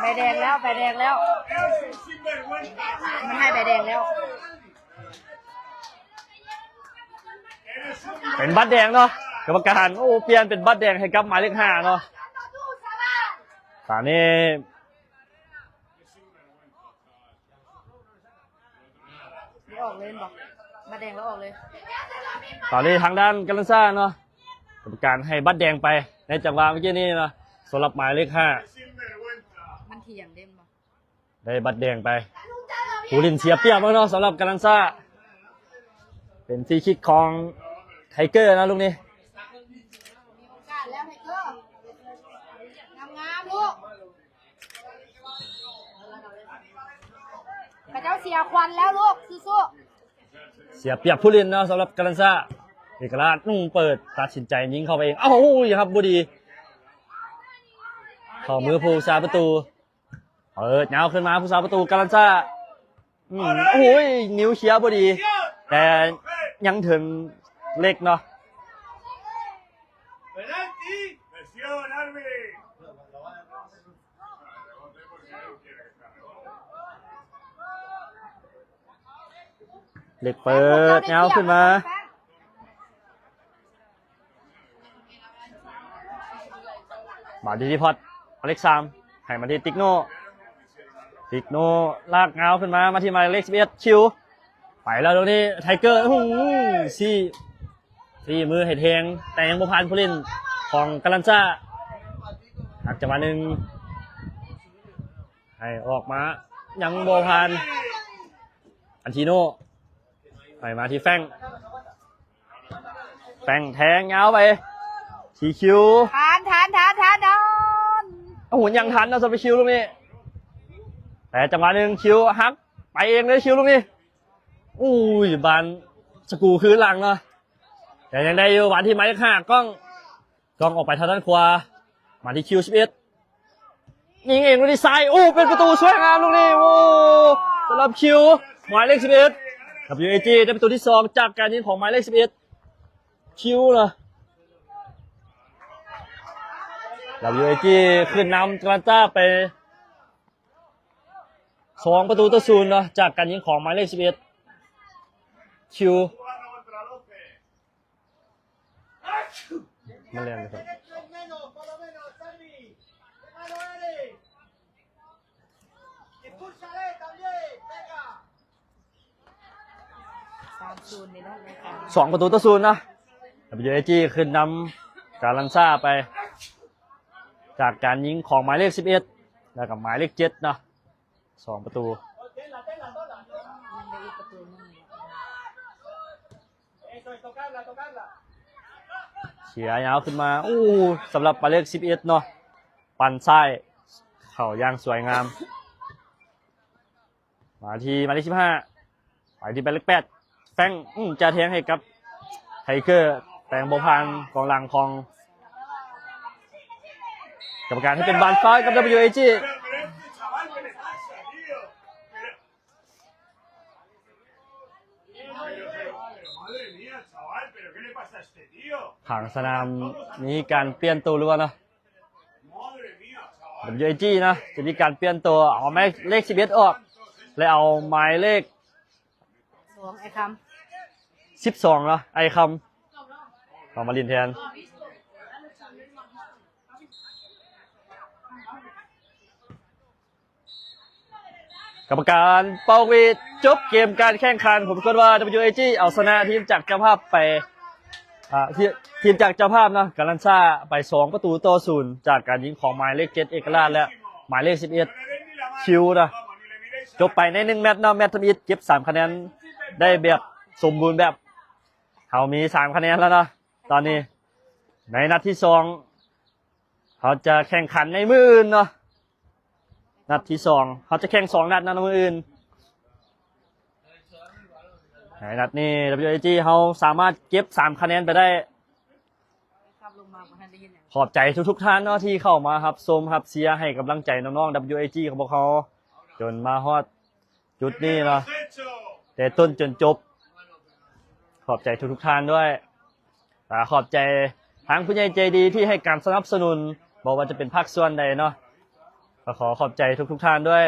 ໃບແດງແລ້ວ ໃບແດງແລ້ວ ມັນໃຫ້ໃບແດງແລ້ວ. ເປັນບັດແດງເນາະ ກຳມະການ ໂອ້ ປ່ຽນເປັນບັດແດງໃຫ້ກັບໝາຍເລກຫ້າເນາະ ຕອນນີ້ ອອກເລີຍບໍ່ ບັດແດງແລ້ວອອກເລີຍ ຕອນນີ້ທາງດ້ານກາລັນຊາເນາະ ກຳມະການໃຫ້ບັດແດງໄປໃນຈັງຫວະເມື່ອກີ້ນີ້ເນາະ ສຳລັບໝາຍເລກຫ້າ ມັນຖຽງເດ້ບໍ່ ໄດ້ບັດແດງໄປ ຜູ້ຫຼິ້ນເສຍປຽບເນາະ ສຳລັບກາລັນຊາ ເປັນຟຣີຄິກຂອງໄທເກີເນາະ ລູກນີ້ ມີໂອກາດແລ້ວໄທເກີ ງາມໆ ລູກ ເຂົາເຈົ້າເສຍຂວັນແລ້ວລູກ ສູ້ໆ ເສຍປຽບຜູ້ຫຼິ້ນເນາະ ສຳລັບກາລັນຊາ ເອກະລາດ ອືມ ເປີດ ຕັດສິນໃຈຍິງເຂົ້າໄປເອງ ເອົ້າ ຮັບບໍ່ດີ ເຂົ້າມືຜູ້ຮັກສາປະຕູ ເປີດຍາວຂຶ້ນມາຜູ້ຮັກສາປະຕູກາລັນຊາ ອືມ ໂອ້ຍ ນິວເຄຍບໍ່ດີ ແຕ່ຍັງເຖິງເລັກເນາະ ເລັກເປີດຍາວຂຶ້ນມາ ມາທີ່ທີພອດ ໝາຍເລກສາມ ໃຫ້ມາທີ່ຕິກໂນ ຕິກໂນ ລາກຍາວຂຶ້ນມາ ມາທີ່ໝາຍເລກສິບເອັດ ຄິວ ໄປແລ້ວ ດອກນີ້ ໄທເກີ ຫື ຊີ້ ຊີ້ມືໃຫ້ແທງ ແຕ່ຍັງບໍ່ຜ່ານຜູ້ຫຼິ້ນຂອງກາລັນຊາ ຮັກຈັງຫວະໜຶ່ງ ໃຫ້ອອກມາ ຍັງບໍ່ຜ່ານ ອັນທີໂນ ໃຫ້ມາທີ່ແຟງ ແຟງແທງຍາວໄປທີ່ຄິວ ທັນ ທັນ ທັນ ທັນ ທັນ ໂອ້ໂຫ ຍັງທັນເນາະ ສຳລັບຄິວລູກນີ້ ແຕ່ຈັງຫວະໜຶ່ງຄິວຫັກ ໄປເອງເລີຍຄິວລູກນີ້ ໂອ້ຍ ບານສະກູຄືຫຼັງເນາະ ແຕ່ຍັງໄດ້ຢູ່ ບານທີ່ໝາຍເລກຫ້າ ກ້ອງ ກ້ອງອອກໄປທາງດ້ານຂວາ ມາທີ່ຄິວສິບເອັດ ຍິງເອງລູກນີ້ຊ້າຍ ໂອ້ ເປັນປະຕູສວຍງາມລູກນີ້ ໂອ້ ສຳລັບຄິວ ໝາຍເລກສິບເອັດ WAG ໄດ້ປະຕູທີສອງຈາກການຍິງຂອງໝາຍເລກສິບເອັດ ຄິວນະ WAG ຂຶ້ນນຳກາລັນຊາໄປສອງປະຕູຕໍ່ສູນເນາະ ຈາກການຍິງຂອງໝາຍເລກສິບເອັດ ຄິວ ມາແລ່ນເລີຍ ສາມສູນນີ້ເນາະ ສອງປະຕູຕໍ່ສູນເນາະ WAG ຂຶ້ນນຳກາລັນຊາໄປ ຈາກການຍິງຂອງໝາຍເລກສິບເອັດ ແລ້ວກໍໝາຍເລກເຈັດເນາະ ສອງປະຕູ ຍັງໄດ້ອີກປະຕູໜຶ່ງ ເສຍຍາວຂຶ້ນມາ ໂອ້ ສຳລັບໝາຍເລກສິບເອັດເນາະ ປັ່ນຊ້າຍເຂົ້າຢ່າງສວຍງາມ ມາທີ່ໝາຍເລກສິບຫ້າ ໄປທີ່ໝາຍເລກແປດ ແຟງ ອື ຈະແທງໃຫ້ກັບໄທເກີ ແຕ່ຍັງບໍ່ຜ່ານກອງຫຼັງຂອງກຳມະການ ໃຫ້ເປັນບານຟາວກັບ WAG ຂ້າງສະໜາມມີການປ່ຽນໂຕຫຼືວ່າເນາະ WAG ເນາະ ຈະມີການປ່ຽນໂຕ ເອົາໝາຍເລກສິບເອັດອອກ ແລະ ເອົາໝາຍເລກ ສອງ ໄອຄຳ ສິບສອງເນາະ ໄອຄຳ ເຂົ້າມາຫຼິ້ນແທນ ກຳມະການເປົ່າຫວີດ ຈົບເກມການແຂ່ງຂັນ ຜົມປາກົດວ່າ WAG ເອົາຊະນະທີມຈາກເຈົ້າພາບໄປ ອ່າ ທີມ ທີມຈາກເຈົ້າພາບເນາະ ກາລັນຊາໄປສອງປະຕູຕໍ່ສູນ ຈາກການຍິງຂອງໝາຍເລກເຈັດ ເອກະລາດ ແລະ ໝາຍເລກສິບເອັດ ຄິວເນາະ ຈົບໄປໃນໜຶ່ງແມັດເນາະ ແມັດທຳອິດເກັບສາມຄະແນນ ໄດ້ແບບສົມບູນແບບ ເຮົາມີສາມຄະແນນແລ້ວເນາະ ຕອນນີ້ ໃນນັດທີສອງ ເຮົາຈະແຂ່ງຂັນໃນມື້ອື່ນເນາະ ນັດທີສອງ ເຮົາຈະແຂ່ງສອງນັດເນາະ ໃນມື້ອື່ນ ໃນນັດນີ້ WAG ເຮົາສາມາດເກັບສາມຄະແນນໄປໄດ້ ຂອບໃຈທຸກໆທ່ານເນາະ ທີ່ເຂົ້າມາຮັບຊົມຮັບເຊຍໃຫ້ກຳລັງໃຈນ້ອງໆ WAG ຂອງພວກເຮົາ ຈົນມາຮອດຈຸດນີ້ເນາະ ແຕ່ຕົ້ນຈົນຈົບ ຂອບໃຈທຸກໆທ່ານດ້ວຍ ແລະ ຂອບໃຈທາງຜູ້ໃຫຍ່ໃຈດີທີ່ໃຫ້ການສະໜັບສະໜູນ ບໍ່ວ່າຈະເປັນພາກສ່ວນໃດເນາະ ກໍຂໍຂອບໃຈທຸກໆທ່ານດ້ວຍ